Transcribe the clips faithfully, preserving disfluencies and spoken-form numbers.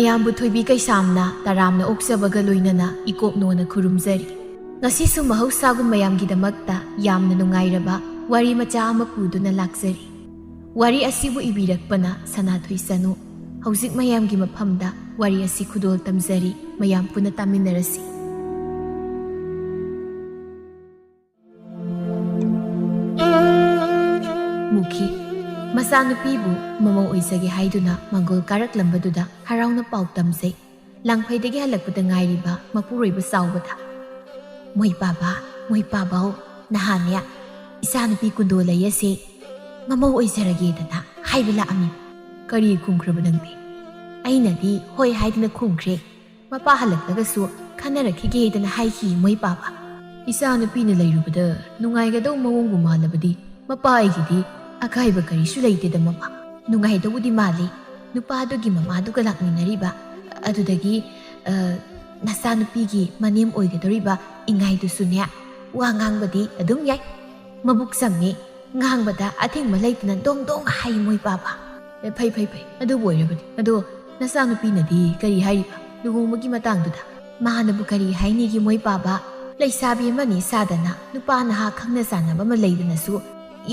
ꯃꯌꯥꯝꯕꯨ ꯊꯣꯏꯕꯤ ꯀꯩꯁꯥꯝꯅ ꯇꯔꯥꯝꯅ ꯑꯣꯛꯆꯕꯒ ꯂꯣꯏꯅꯅ ꯏꯀꯣꯛꯅꯣꯅ ꯈꯨꯔꯨꯝꯖꯔꯤ꯫ ꯉꯁꯤꯁꯨ ꯃꯍꯧꯁꯥꯒꯨꯝ ꯃꯌꯥꯝꯒꯤꯗꯃꯛꯇ ꯌꯥꯝꯅ ꯅꯨꯡꯉꯥꯏꯔꯕ ꯋꯥꯔꯤ ꯃꯆꯥ ꯑꯃ ꯄꯨꯗꯨꯅ ꯂꯥꯛꯆꯔꯤ꯫ ꯋꯥꯔꯤ ꯑꯁꯤꯕꯨ ꯏꯕꯤꯔꯛꯄꯅ ꯁꯅꯥꯊꯣꯏ ꯆꯅꯨ꯫ ꯍꯧꯖꯤꯛ ꯃꯌꯥꯝꯒꯤ ꯃꯐꯝꯗ ꯋꯥꯔꯤ ꯑꯁꯤ ꯈꯨꯗꯣꯜ ꯇꯝꯖꯔꯤ, ꯃꯌꯥꯝ ꯄꯨꯟꯅ ꯇꯥꯃꯤꯟꯅꯔꯁꯤ꯫ ꯃꯨꯈꯤ꯫ ꯃꯆꯥꯅꯨꯄꯤꯕꯨ ꯃꯃꯧ ꯑꯣꯏꯖꯒꯦ ꯍꯥꯏꯗꯨꯅ ꯃꯪꯒꯣꯜ ꯀꯥꯔꯛꯂꯝꯕꯗꯨꯗ ꯍꯔꯥꯎꯅ ꯄꯥꯎ ꯇꯝꯖꯩ꯫ ꯂꯥꯡꯐꯩꯗꯒꯤ ꯍꯜꯂꯛꯄꯗ ꯉꯥꯏꯔꯤꯕ ꯃꯄꯨꯔꯣꯏꯕ ꯆꯥꯎꯕꯗ, "ꯃꯣꯏ ꯄꯥꯕ, ꯃꯣꯏ ꯄꯥꯕꯧ, ꯅꯍꯥꯟꯅꯦ ꯏꯆꯥꯅꯨꯄꯤ ꯀꯨꯟꯗꯣ ꯂꯩ ꯑꯁꯦ ꯃꯃꯧ ꯑꯣꯏꯖꯔꯒꯦꯗꯅ ꯍꯥꯏꯕ ꯂꯥꯛꯑꯝꯃꯤ꯫ ꯀꯔꯤ ꯈꯨꯝꯈ꯭ꯔꯕ ꯅꯪꯗꯤ?" ꯑꯩꯅꯗꯤ ꯍꯣꯏ ꯍꯥꯏꯗꯨꯅ ꯈꯨꯝꯈ꯭ꯔꯦ꯫ ꯃꯄꯥ ꯍꯜꯂꯛꯂꯒꯁꯨ ꯈꯟꯅꯔꯛꯈꯤꯒꯦꯗꯅ ꯍꯥꯏꯈꯤ ꯃꯣꯏ ꯄꯥꯕ꯫ ꯏꯆꯥꯅꯨꯄꯤꯅ ꯂꯩꯔꯨꯕꯗ ꯅꯨꯡꯉꯥꯏꯒꯗꯧ ꯃꯑꯣꯡꯕꯨ ꯃꯥꯜꯂꯕꯗꯤ ꯃꯄꯥ ꯑꯩꯒꯤꯗꯤ ꯑꯀꯥꯏꯕ ꯀꯔꯤꯁꯨ ꯂꯩꯇꯦꯗ ꯃꯃꯥ꯫ ꯅꯨꯡꯉꯥꯏꯗꯧꯕꯨꯗꯤ ꯃꯥꯜꯂꯤ, ꯅꯨꯄꯥꯗꯨꯒꯤ ꯃꯃꯥꯗꯨꯒ ꯂꯥꯛꯃꯤꯟꯅꯔꯤꯕ꯫ ꯑꯗꯨꯗꯒꯤ, ꯑ, ꯅꯆꯥꯅꯨꯄꯤꯒꯤ ꯃꯅꯦꯝ ꯑꯣꯏꯒꯗꯧꯔꯤꯕ ꯏꯉꯥꯏꯗꯨꯁꯨꯅꯦ, ꯋꯥ ꯉꯥꯡꯕꯗꯤ ꯑꯗꯨꯝ ꯌꯥꯏ꯫ ꯃꯕꯨꯛ ꯆꯝꯃꯤ, ꯉꯥꯡꯕꯗ ꯑꯊꯤꯡꯕ ꯂꯩꯇꯅ ꯗꯣꯡ ꯗꯣꯡ ꯍꯥꯏ ꯃꯣꯏ ꯄꯥꯕ꯫ ꯑꯦ, ꯐꯩ, ꯐꯩ, ꯐꯩ꯫ ꯑꯗꯨꯕꯨ ꯑꯣꯏꯔꯕꯗꯤ꯫ ꯑꯗꯣ ꯅꯆꯥꯅꯨꯄꯤꯅꯗꯤ ꯀꯔꯤ ꯍꯥꯏꯔꯤꯕ ꯂꯨꯍꯣꯡꯕꯒꯤ ꯃꯇꯥꯡꯗꯨꯗ? ꯃꯥꯅꯕꯨ ꯀꯔꯤ ꯍꯥꯏꯅꯤꯒꯦ ꯃꯣꯏ ꯄꯥꯕ? ꯂꯩꯁꯥꯕꯤ ꯑꯃꯅꯤ ꯁꯥꯗꯅ ꯅꯨꯄꯥ ꯅꯍꯥ ꯈꯪꯅ ꯆꯥꯟꯅꯕ ꯑꯃ ꯂꯩꯗꯅꯁꯨ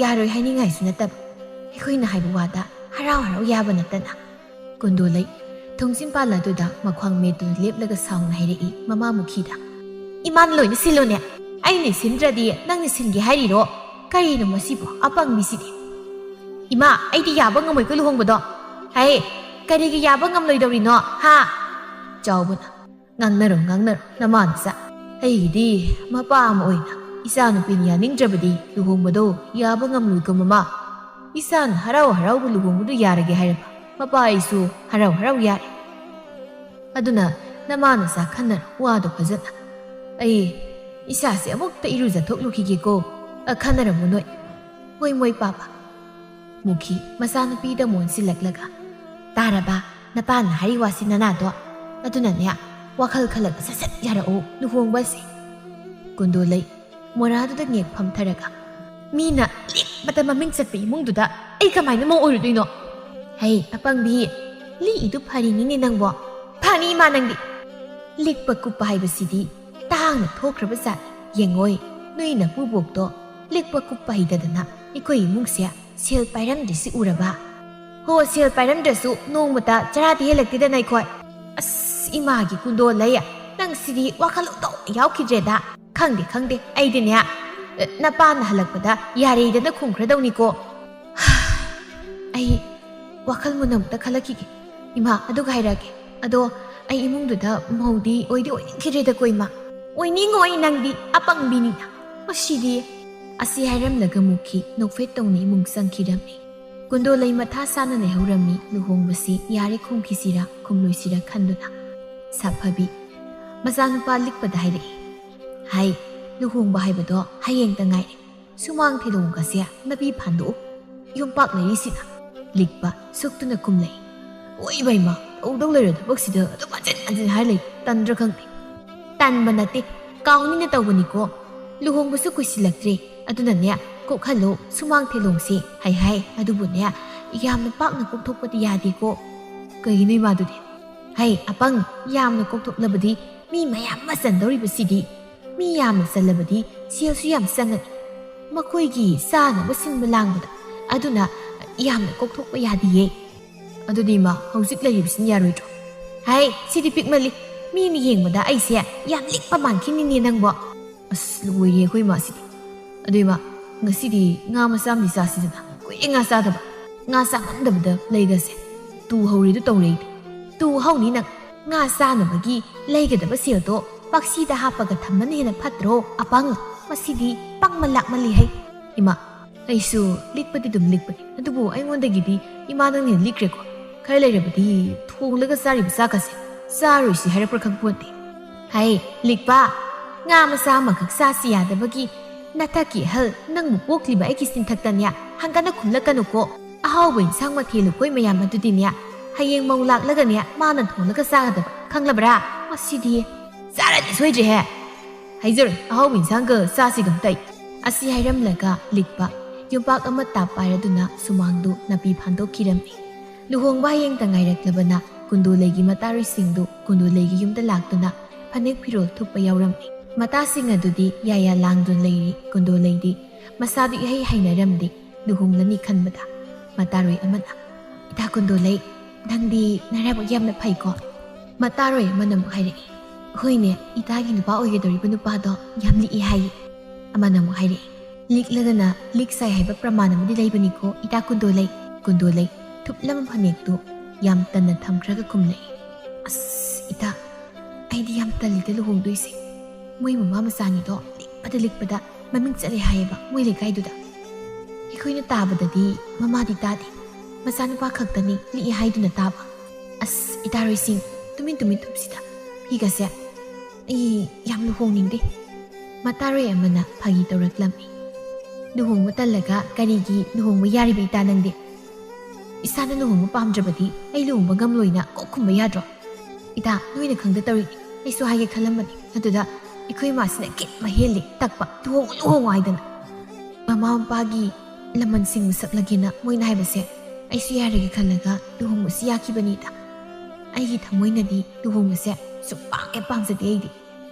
ꯌꯥꯔꯣꯏ ꯍꯥꯏꯅꯤꯡꯉꯥꯏꯁꯨ ꯅꯠꯇꯕ꯫ ꯑꯩꯈꯣꯏꯅ ꯍꯥꯏꯕ ꯋꯥꯗ ꯍꯔꯥꯎ ꯍꯔꯥꯎ ꯌꯥꯕ ꯅꯠꯇꯅ꯫ ꯀꯨꯟꯗꯣꯂꯩ ꯊꯣꯡꯖꯤꯟ ꯄꯥꯜꯂꯗꯨꯗ ꯃꯈ꯭ꯋꯥꯡ ꯃꯦꯠꯇꯨꯅ ꯂꯦꯞꯂꯒ ꯁꯥꯎꯅ ꯍꯥꯏꯔꯛꯏ ꯃꯃꯥ ꯃꯨꯈꯤꯗ꯫ "ꯏꯃꯥꯅ ꯂꯣꯏꯅ ꯁꯤꯜꯂꯨꯅꯦ, ꯑꯩꯅ ꯁꯤꯟꯗ꯭ꯔꯗꯤ ꯅꯪꯅ ꯁꯤꯟꯒꯦ ꯍꯥꯏꯔꯤꯔꯣ? ꯀꯔꯤꯅꯣ ꯃꯁꯤꯕꯨ, ꯑꯄꯪꯕꯤꯁꯤꯗꯤ!" "ꯏꯃꯥ, ꯑꯩꯗꯤ ꯌꯥꯕ ꯉꯝꯃꯣꯏꯀꯣ ꯂꯨꯍꯣꯡꯕꯗꯣ꯫" "ꯍꯩ, ꯀꯔꯤꯒꯤ ꯌꯥꯕ ꯉꯝꯂꯣꯏꯗꯧꯔꯤꯅꯣ, ꯍꯥ?" ꯆꯥꯎꯕꯅ, "ꯉꯥꯡꯅꯔꯣ, ꯉꯥꯡꯅꯔꯣ, ꯅꯃꯥ ꯅꯆꯥ꯫ ꯑꯩꯒꯤꯗꯤ ꯃꯄꯥ ꯑꯃ ꯑꯣꯏꯅ ꯏꯆꯥꯅꯨꯄꯤꯅ ꯌꯥꯅꯤꯡꯗ꯭ꯔꯕꯗꯤ ꯂꯨꯍꯣꯡꯕꯗꯣ ꯌꯥꯕ ꯉꯝꯂꯣꯏꯀꯣ ꯃꯃꯥ꯫ ꯏꯆꯥꯅ ꯍꯔꯥꯎ ꯍꯔꯥꯎꯕ ꯂꯨꯍꯣꯡꯕꯗꯨ ꯌꯥꯔꯒꯦ ꯍꯥꯏꯔꯕ ꯃꯄꯥ ꯑꯩꯁꯨ ꯍꯔꯥꯎ ꯍꯔꯥꯎ ꯌꯥꯔꯦ꯫ ꯑꯗꯨꯅ ꯅꯃꯥ ꯅꯆꯥ ꯈꯟꯅꯔꯣ ꯋꯥꯗꯣ ꯐꯖꯅ꯫ ꯑꯩ ꯏꯁꯥꯁꯦ ꯑꯃꯨꯛꯇ ꯏꯔꯨꯖꯊꯣꯛꯂꯨꯈꯤꯒꯦꯀꯣ꯫ ꯑ, ꯈꯟꯅꯔꯝꯃꯨ ꯅꯣꯏ꯫" "ꯍꯣꯏ ꯃꯣꯏ ꯄꯥꯕ꯫" ꯃꯨꯈꯤ ꯃꯆꯥꯅꯨꯄꯤꯗ ꯃꯣꯟꯁꯤꯜꯂꯛꯂꯒ, "ꯇꯥꯔꯕ? ꯅꯄꯥꯅ ꯍꯥꯏꯔꯤ ꯋꯥꯁꯤ ꯅꯅꯥꯗꯣ꯫ ꯑꯗꯨꯅꯅꯦ, ꯋꯥꯈꯜ ꯈꯜꯂꯒ ꯁꯠ ꯁꯠ ꯌꯥꯔꯛꯎ ꯂꯨꯍꯣꯡꯕꯁꯦ꯫" ꯀꯨꯟꯗꯣꯂꯩ ꯃꯣꯔꯥꯗꯨꯗ ꯉꯦꯛ ꯐꯝꯊꯔꯒ, "ꯃꯤꯅ ꯂꯤꯛꯄꯗ ꯃꯃꯤꯡ ꯆꯠꯄ ꯏꯃꯨꯡꯗꯨꯗ ꯑꯩ ꯀꯃꯥꯏꯅ ꯃꯧ ꯑꯣꯏꯔꯨꯗꯣꯏꯅꯣ? ꯍꯩ, ꯑꯄꯪꯕꯤ, ꯂꯤꯛꯏꯗꯨ ꯐꯔꯤꯅꯤꯅꯦ ꯅꯪꯕꯣ꯫ ꯑꯅꯤ ꯏꯃꯥ ꯅꯪꯗꯤ꯫ ꯂꯤꯛꯄ ꯀꯨꯞꯄ ꯍꯥꯏꯕꯁꯤꯗꯤ ꯇꯥꯡꯅ ꯊꯣꯛꯈ꯭ꯔꯕ ꯖꯥꯠ꯫ ꯌꯦꯡꯉꯣꯏ, ꯅꯣꯏ ꯅꯄꯨꯕꯣꯛꯇꯣ ꯂꯤꯛꯄ ꯀꯨꯞꯄ ꯍꯩꯇꯗꯅ ꯑꯩꯈꯣꯏ ꯏꯃꯨꯡꯁꯦ ꯁꯦꯜ ꯄꯥꯏꯔꯝꯗ꯭ꯔꯤꯁꯤ ꯎꯔꯕ? ꯍꯣ, ꯁꯦꯜ ꯄꯥꯏꯔꯝꯗ꯭ꯔꯁꯨ ꯅꯣꯡꯃꯇ ꯆꯔꯥꯗꯤ ꯍꯦꯜꯂꯛꯇꯦꯗꯅ ꯑꯩꯈꯣꯏ꯫ ꯑꯁ, ꯏꯃꯥꯒꯤ ꯀꯨꯟꯗꯣ ꯂꯩ, ꯅꯪ ꯁꯤꯗꯤ ꯋꯥꯈꯜ ꯑꯣꯟꯊꯣꯛꯅ ꯌꯥꯎꯈꯤꯗ꯭ꯔꯦꯗ꯫ ꯈꯪꯗꯦ, ꯈꯪꯗꯦ, ꯑꯩꯗꯤꯅꯦ, ꯅꯄꯥꯅ ꯍꯜꯂꯛꯄꯗ ꯌꯥꯔꯦꯗꯅ ꯈꯨꯝꯈ꯭ꯔꯗꯧꯅꯤꯀꯣ꯫ ꯑꯩ ꯋꯥꯈꯜ ꯃꯨꯟꯅ ꯑꯃꯨꯛꯇ ꯈꯜꯂꯛꯈꯤꯒꯦ꯫ ꯏꯃꯥ, ꯑꯗꯨꯒ ꯍꯥꯏꯔꯛꯑꯒꯦ꯫ ꯑꯗꯣ ꯑꯩ ꯏꯃꯨꯡꯗꯨꯗ ꯃꯧꯗꯤ ꯑꯣꯏꯗꯤ ꯑꯣꯏꯅꯤꯡꯈꯤꯗ꯭ꯔꯦꯗꯀꯣ, ꯏꯃꯥ꯫ ꯑꯣꯏꯅꯤꯡꯉꯣꯏ, ꯅꯪꯗꯤ ꯑꯄꯪꯕꯤꯅꯤꯅ꯫ ꯃꯁꯤꯗꯤ꯫ ꯑꯁꯤ ꯍꯥꯏꯔꯝꯂꯒ ꯃꯨꯛꯈꯤ ꯅꯣꯛꯐꯦꯠ ꯇꯧꯅ ꯏꯃꯨꯡ ꯆꯪꯈꯤꯔꯝꯃꯤ꯫ ꯀꯨꯟꯗꯣ ꯂꯩ ꯃꯊꯥ ꯁꯥꯅ ꯂꯩꯍꯧꯔꯝꯃꯤ꯫ ꯂꯨꯍꯣꯡꯕꯁꯤ ꯌꯥꯔꯦ ꯈꯨꯝꯈꯤꯁꯤꯔꯥ ꯈꯨꯝꯂꯣꯏꯁꯤꯔꯥ ꯈꯟꯗꯨꯅ꯫ ꯁꯥꯐꯕꯤ ꯃꯆꯥꯅꯨꯄꯥ ꯂꯤꯛꯄꯗ ꯍꯥꯏꯔꯛꯏ, ꯍꯥꯏ, ꯂꯨꯍꯣꯡꯕ ꯍꯥꯏꯕꯗꯣ ꯍꯌꯦꯡꯇ ꯉꯥꯏꯔꯦ꯫ ꯁꯨꯃꯥꯡ ꯊꯦꯂꯣꯡꯒꯁꯦ ꯅꯥꯄꯤ ꯐꯥꯟꯗꯣꯛꯎ꯫ ꯌꯨꯝꯄꯥꯛ ꯂꯩꯔꯤꯁꯤꯅ꯫ ꯂꯤꯛꯄ ꯁꯨꯛꯇꯨꯅ ꯈꯨꯝꯂꯛꯏ, ꯑꯣꯏ ꯏꯃꯥ, ꯇꯧꯗꯧ ꯂꯩꯔ ꯊꯕꯛꯁꯤꯗ ꯑꯗꯨꯝ ꯍꯟꯖꯤꯟ ꯍꯟꯖꯤꯟ ꯍꯥꯏ ꯂꯩ꯫ ꯇꯟꯗ꯭ꯔꯥ ꯈꯪꯗꯦ꯫ ꯇꯟꯕ ꯅꯠꯇꯦ, ꯀꯥꯎꯅꯤꯅ ꯇꯧꯕꯅꯤꯀꯣ꯫ ꯂꯨꯍꯣꯡꯕꯁꯨ ꯀꯨꯏꯁꯤꯜꯂꯛꯇ꯭ꯔꯦ꯫ ꯑꯗꯨꯅꯅꯦ, ꯀꯣꯛꯍꯜꯂꯣ ꯁꯨꯃꯥꯡ ꯊꯦꯂꯣꯡꯁꯦ ꯍꯥꯏ ꯍꯥꯏ꯫ ꯑꯗꯨꯕꯨꯅꯦ, ꯌꯥꯝꯅ ꯄꯥꯛꯅ ꯀꯣꯛꯊꯣꯛꯄꯗꯤ ꯌꯥꯗꯦꯀꯣ꯫ ꯀꯩꯒꯤꯅꯣ ꯏꯃꯥꯗꯨꯗꯤ? ꯍꯩ, ꯑꯄꯪ, ꯌꯥꯝꯅ ꯀꯣꯛꯊꯣꯛꯂꯕꯗꯤ ꯃꯤ ꯃꯌꯥꯝ ꯑꯃ ꯆꯟꯗꯧꯔꯤꯕꯁꯤꯗꯤ꯫ ꯃꯤ ꯌꯥꯝꯅ ꯆꯜꯂꯕꯗꯤ ꯁꯦꯜꯁꯨ ꯌꯥꯝ ꯆꯪꯉꯅꯤ꯫ ꯃꯈꯣꯏꯒꯤ ꯆꯥꯅꯕ ꯁꯤꯟꯕ ꯂꯥꯡꯕꯗ꯫ ꯑꯗꯨꯅ ꯌꯥꯝꯅ ꯀꯣꯛꯊꯣꯛꯄ ꯌꯥꯗꯤꯌꯦ꯫ ꯑꯗꯨꯗꯤ ꯏꯃꯥ, ꯍꯧꯖꯤꯛ ꯂꯩꯔꯤꯕꯁꯤꯅ ꯌꯥꯔꯣꯏꯗ꯭ꯔꯣ? ꯍꯥꯏ, ꯁꯤꯗꯤ ꯄꯤꯛꯃꯜꯂꯤ꯫ ꯃꯤꯅ ꯌꯦꯡꯕꯗ ꯑꯩꯁꯦ ꯌꯥꯝ ꯂꯤꯛꯄ ꯃꯥꯟꯈꯤꯅꯤꯅꯦ ꯅꯪꯕꯣ꯫ ꯑꯁ, ꯂꯣꯏꯔꯦ ꯑꯩꯈꯣꯏ ꯏꯃꯥꯁꯤꯗꯤ꯫ ꯑꯗꯨ ꯏꯃꯥ, ꯉꯁꯤꯗꯤ ꯉꯥ ꯃꯆꯥ ꯑꯃꯗꯤ ꯆꯥꯁꯤꯗꯅ꯫ ꯀꯨꯏꯔꯦ ꯉꯥ ꯆꯥꯗꯕ꯫ ꯉꯥ ꯆꯥꯃꯟꯗꯕꯗ ꯂꯩꯒꯁꯦ ꯇꯨ ꯍꯧꯔꯦꯗꯨ ꯇꯧꯔꯦ ꯑꯩꯗꯤ꯫ ꯇꯨ ꯍꯧꯅꯤ ꯅꯪ꯫ ꯉꯥ ꯆꯥꯅꯕꯒꯤ ꯂꯩꯒꯗꯕ ꯁꯦꯜꯗꯣ ꯄꯥꯛꯁꯤꯗ ꯍꯥꯞꯄꯒ ꯊꯝꯕꯅ ꯍꯦꯟꯅ ꯐꯠꯇ꯭ꯔꯣ, ꯑꯄꯪ? ꯃꯁꯤꯗꯤ ꯄꯪꯃ ꯂꯥꯛꯃꯜꯂꯤ ꯍꯩ꯫ ꯏꯃꯥ, ꯑꯩꯁꯨ ꯂꯤꯛꯄꯗꯤ ꯑꯗꯨꯝ ꯂꯤꯛꯄꯅꯤ, ꯑꯗꯨꯕꯨ ꯑꯩꯉꯣꯟꯗꯒꯤꯗꯤ ꯏꯃꯥ ꯅꯪꯅ ꯍꯦꯟꯅ ꯂꯤꯛꯈ꯭ꯔꯦꯀꯣ꯫ ꯈꯔ ꯂꯩꯔꯕꯗꯤ ꯊꯣꯡꯂꯒ ꯆꯥꯔꯤꯕ ꯆꯥꯛꯀꯁꯦ ꯆꯥꯔꯣꯏꯁꯤ ꯍꯥꯏꯔꯛꯄ꯭ꯔꯥ ꯈꯪꯄꯣꯟꯇꯦ꯫ ꯍꯩ, ꯂꯤꯛꯄ, ꯉꯥ ꯃꯆꯥ ꯑꯃꯈꯛ ꯆꯥꯁꯤ ꯌꯥꯗꯕꯒꯤ ꯅꯊꯛꯀꯤ ꯑꯍꯜ ꯅꯪꯕꯨ ꯄꯣꯛꯂꯤꯕ ꯑꯩꯒꯤ ꯆꯤꯟꯊꯛꯇꯅꯦ ꯍꯪꯒꯠꯅ ꯈꯨꯝꯂꯛꯀꯅꯨꯀꯣ꯫ ꯑꯍꯥꯎꯕ ꯏꯟꯁꯥꯡ ꯃꯊꯦꯜ ꯂꯨꯀꯣꯏ ꯃꯌꯥꯝ ꯑꯗꯨꯗꯤꯅꯦ ꯍꯌꯦꯡ ꯃꯧ ꯂꯥꯛꯂꯒꯅꯦ ꯃꯥꯅ ꯊꯣꯡꯂꯒ ꯆꯥꯒꯗꯕ, ꯈꯪꯂꯕ꯭ꯔꯥ? ꯃꯁꯤꯗꯤ꯫ ꯆꯥꯔꯅꯤ ꯁꯣꯏꯗ꯭ꯔꯦꯍꯦ꯫ ꯍꯥꯏꯖꯔꯣꯏ, ꯑꯍꯥꯎꯕ ꯏꯟꯁꯥꯡꯒ ꯆꯥꯁꯤꯒ ꯑꯝꯇ ꯑꯩ꯫ ꯑꯁꯤ ꯍꯥꯏꯔꯝꯂꯒ ꯂꯤꯛꯄ ꯌꯨꯝꯄꯥꯛ ꯑꯃ ꯇꯥꯞ ꯄꯥꯏꯔꯗꯨꯅ ꯁꯨꯃꯥꯡꯗꯨ ꯅꯥꯄꯤ ꯐꯥꯟꯗꯣꯛꯈꯤꯔꯝꯃꯤ꯫ ꯂꯨꯍꯣꯡꯕ ꯍꯌꯦꯡꯇ ꯉꯥꯏꯔꯛꯂꯕꯅ ꯀꯨꯟꯗꯣꯂꯩꯒꯤ ꯃꯇꯥꯔꯣꯏꯁꯤꯡꯗꯨ ꯀꯨꯟꯗꯣꯂꯩꯒꯤ ꯌꯨꯝꯗ ꯂꯥꯛꯇꯨꯅ ꯐꯅꯦꯛ ꯐꯤꯔꯣꯜ ꯊꯨꯞꯄ ꯌꯥꯎꯔꯝꯃꯤ꯫ ꯃꯇꯥꯁꯤꯡ ꯑꯗꯨꯗꯤ ꯌꯥꯌꯥ ꯂꯥꯡꯗꯨꯅ ꯂꯩꯔꯤ꯫ ꯀꯨꯟꯗꯣꯂꯩꯗꯤ ꯃꯁꯥꯗꯨ ꯏꯍꯩ ꯍꯩꯅꯔꯝꯗꯦ ꯂꯨꯍꯣꯡꯂꯅꯤ ꯈꯟꯕꯗ꯫ ꯃꯇꯥꯔꯣꯏ ꯑꯃꯅ, "ꯏꯇꯥ ꯀꯨꯟꯗꯣꯂꯩ, ꯅꯪꯗꯤ ꯅꯔꯥꯏꯕꯛ ꯌꯥꯝꯅ ꯐꯩꯀꯣ?" ꯃꯇꯥꯔꯣꯏ ꯑꯃꯅ ꯑꯃꯨꯛ ꯍꯥꯏꯔꯛꯏ, "ꯍꯣꯏꯅꯦ, ꯏꯇꯥꯒꯤ ꯅꯨꯄꯥ ꯑꯣꯏꯒꯗꯧꯔꯤꯕ ꯅꯨꯄꯥꯗꯣ ꯌꯥꯝ ꯂꯤꯛꯏ ꯍꯥꯏꯌꯦ꯫" ꯑꯃꯅ ꯑꯃꯨꯛ ꯍꯥꯏꯔꯛꯏ, "ꯂꯤꯛꯂꯒꯅ ꯂꯤꯛ ꯆꯥꯏ ꯍꯥꯏꯕ ꯄ꯭ꯔꯃꯥꯟ ꯑꯃꯗꯤ ꯂꯩꯕꯅꯤꯀꯣ, ꯏꯇꯥ ꯀꯨꯟꯗꯣꯂꯩ꯫" ꯀꯨꯟꯗꯣꯂꯩ ꯊꯨꯞꯂꯝꯕ ꯐꯅꯦꯛꯇꯨ ꯌꯥꯝ ꯇꯟꯅ ꯊꯝꯈ꯭ꯔꯒ ꯈꯨꯝꯂꯛꯏ, "ꯑꯁ, ꯏꯇꯥ, ꯑꯩꯗꯤ ꯌꯥꯝ ꯇꯜꯂꯤꯗ ꯂꯨꯍꯣꯡꯗꯣꯏꯁꯦ꯫ ꯃꯣꯏ ꯃꯃꯥ ꯃꯆꯥꯅꯤꯗꯣ ꯂꯤꯛꯄꯗ ꯂꯤꯛꯄꯗ ꯃꯃꯤꯡ ꯆꯠꯂꯦ ꯍꯥꯏꯌꯦꯕ ꯃꯣꯏ ꯂꯩꯀꯥꯏꯗꯨꯗ꯫ ꯑꯩꯈꯣꯏꯅ ꯇꯥꯕꯗꯗꯤ ꯃꯃꯥꯗꯤ ꯇꯥꯗꯦ, ꯃꯆꯥꯅꯨꯄꯥ ꯈꯛꯇꯅꯤ ꯂꯤꯛꯑꯦ ꯍꯥꯏꯗꯨꯅ ꯇꯥꯕ꯫ ꯑꯁ, ꯏꯇꯥꯔꯣꯏꯁꯤꯡ, ꯇꯨꯃꯤꯟ ꯇꯨꯃꯤꯟ ꯊꯨꯞꯁꯤꯗ꯫ ꯐꯤꯒꯁꯦ ꯑꯩ ꯌꯥꯝ ꯂꯨꯍꯣꯡꯅꯤꯡꯗꯦ꯫" ꯃꯇꯥꯔꯣꯏ ꯑꯃꯅ ꯐꯥꯒꯤ ꯇꯧꯔꯛꯂꯝꯃꯤ, "ꯂꯨꯍꯣꯡꯕ ꯇꯜꯂꯒ ꯀꯔꯤꯒꯤ ꯂꯨꯍꯣꯡꯕ ꯌꯥꯔꯤꯕ ꯏꯇꯥ ꯅꯪꯗꯤ? ꯏꯁꯥꯅ ꯂꯨꯍꯣꯡꯕ ꯄꯥꯝꯗ꯭ꯔꯕꯗꯤ ꯑꯩ ꯂꯨꯍꯣꯡꯕ ꯉꯝꯂꯣꯏꯅ ꯀꯣꯛ ꯈꯨꯝꯕ ꯌꯥꯗ꯭ꯔꯣ? ꯏꯇꯥ, ꯅꯣꯏꯅ ꯈꯪꯗ ꯇꯧꯔꯤꯅꯤ, ꯑꯩꯁꯨ ꯍꯥꯏꯒꯦ ꯈꯜꯂꯝꯕꯅꯤ꯫ ꯑꯗꯨꯗ ꯑꯩꯈꯣꯏ ꯏꯃꯥꯁꯤꯅ ꯀꯤꯠ ꯃꯍꯦꯜꯂꯤ ꯇꯛꯄ, 'ꯂꯨꯍꯣꯡꯉꯨ, ꯂꯨꯍꯣꯡꯉꯨ' ꯍꯥꯏꯗꯅ꯫ ꯃꯃꯥ ꯃꯄꯥꯒꯤ ꯂꯃꯟꯁꯤꯡ ꯃꯁꯛꯂꯒꯦꯅ ꯃꯣꯏꯅ ꯍꯥꯏꯕꯁꯦ ꯑꯩꯁꯨ ꯌꯥꯔꯒꯦ ꯈꯜꯂꯒ ꯂꯨꯍꯣꯡꯕꯁꯤ ꯌꯥꯈꯤꯕꯅꯤꯗ꯫ ꯑꯩꯒꯤ ꯊꯃꯣꯏꯅꯗꯤ ꯂꯨꯍꯣꯡꯕꯁꯦ ꯁꯨꯡꯄꯥꯝ ꯍꯦꯛ ꯄꯥꯝꯖꯗꯦ ꯑꯩꯗꯤ꯫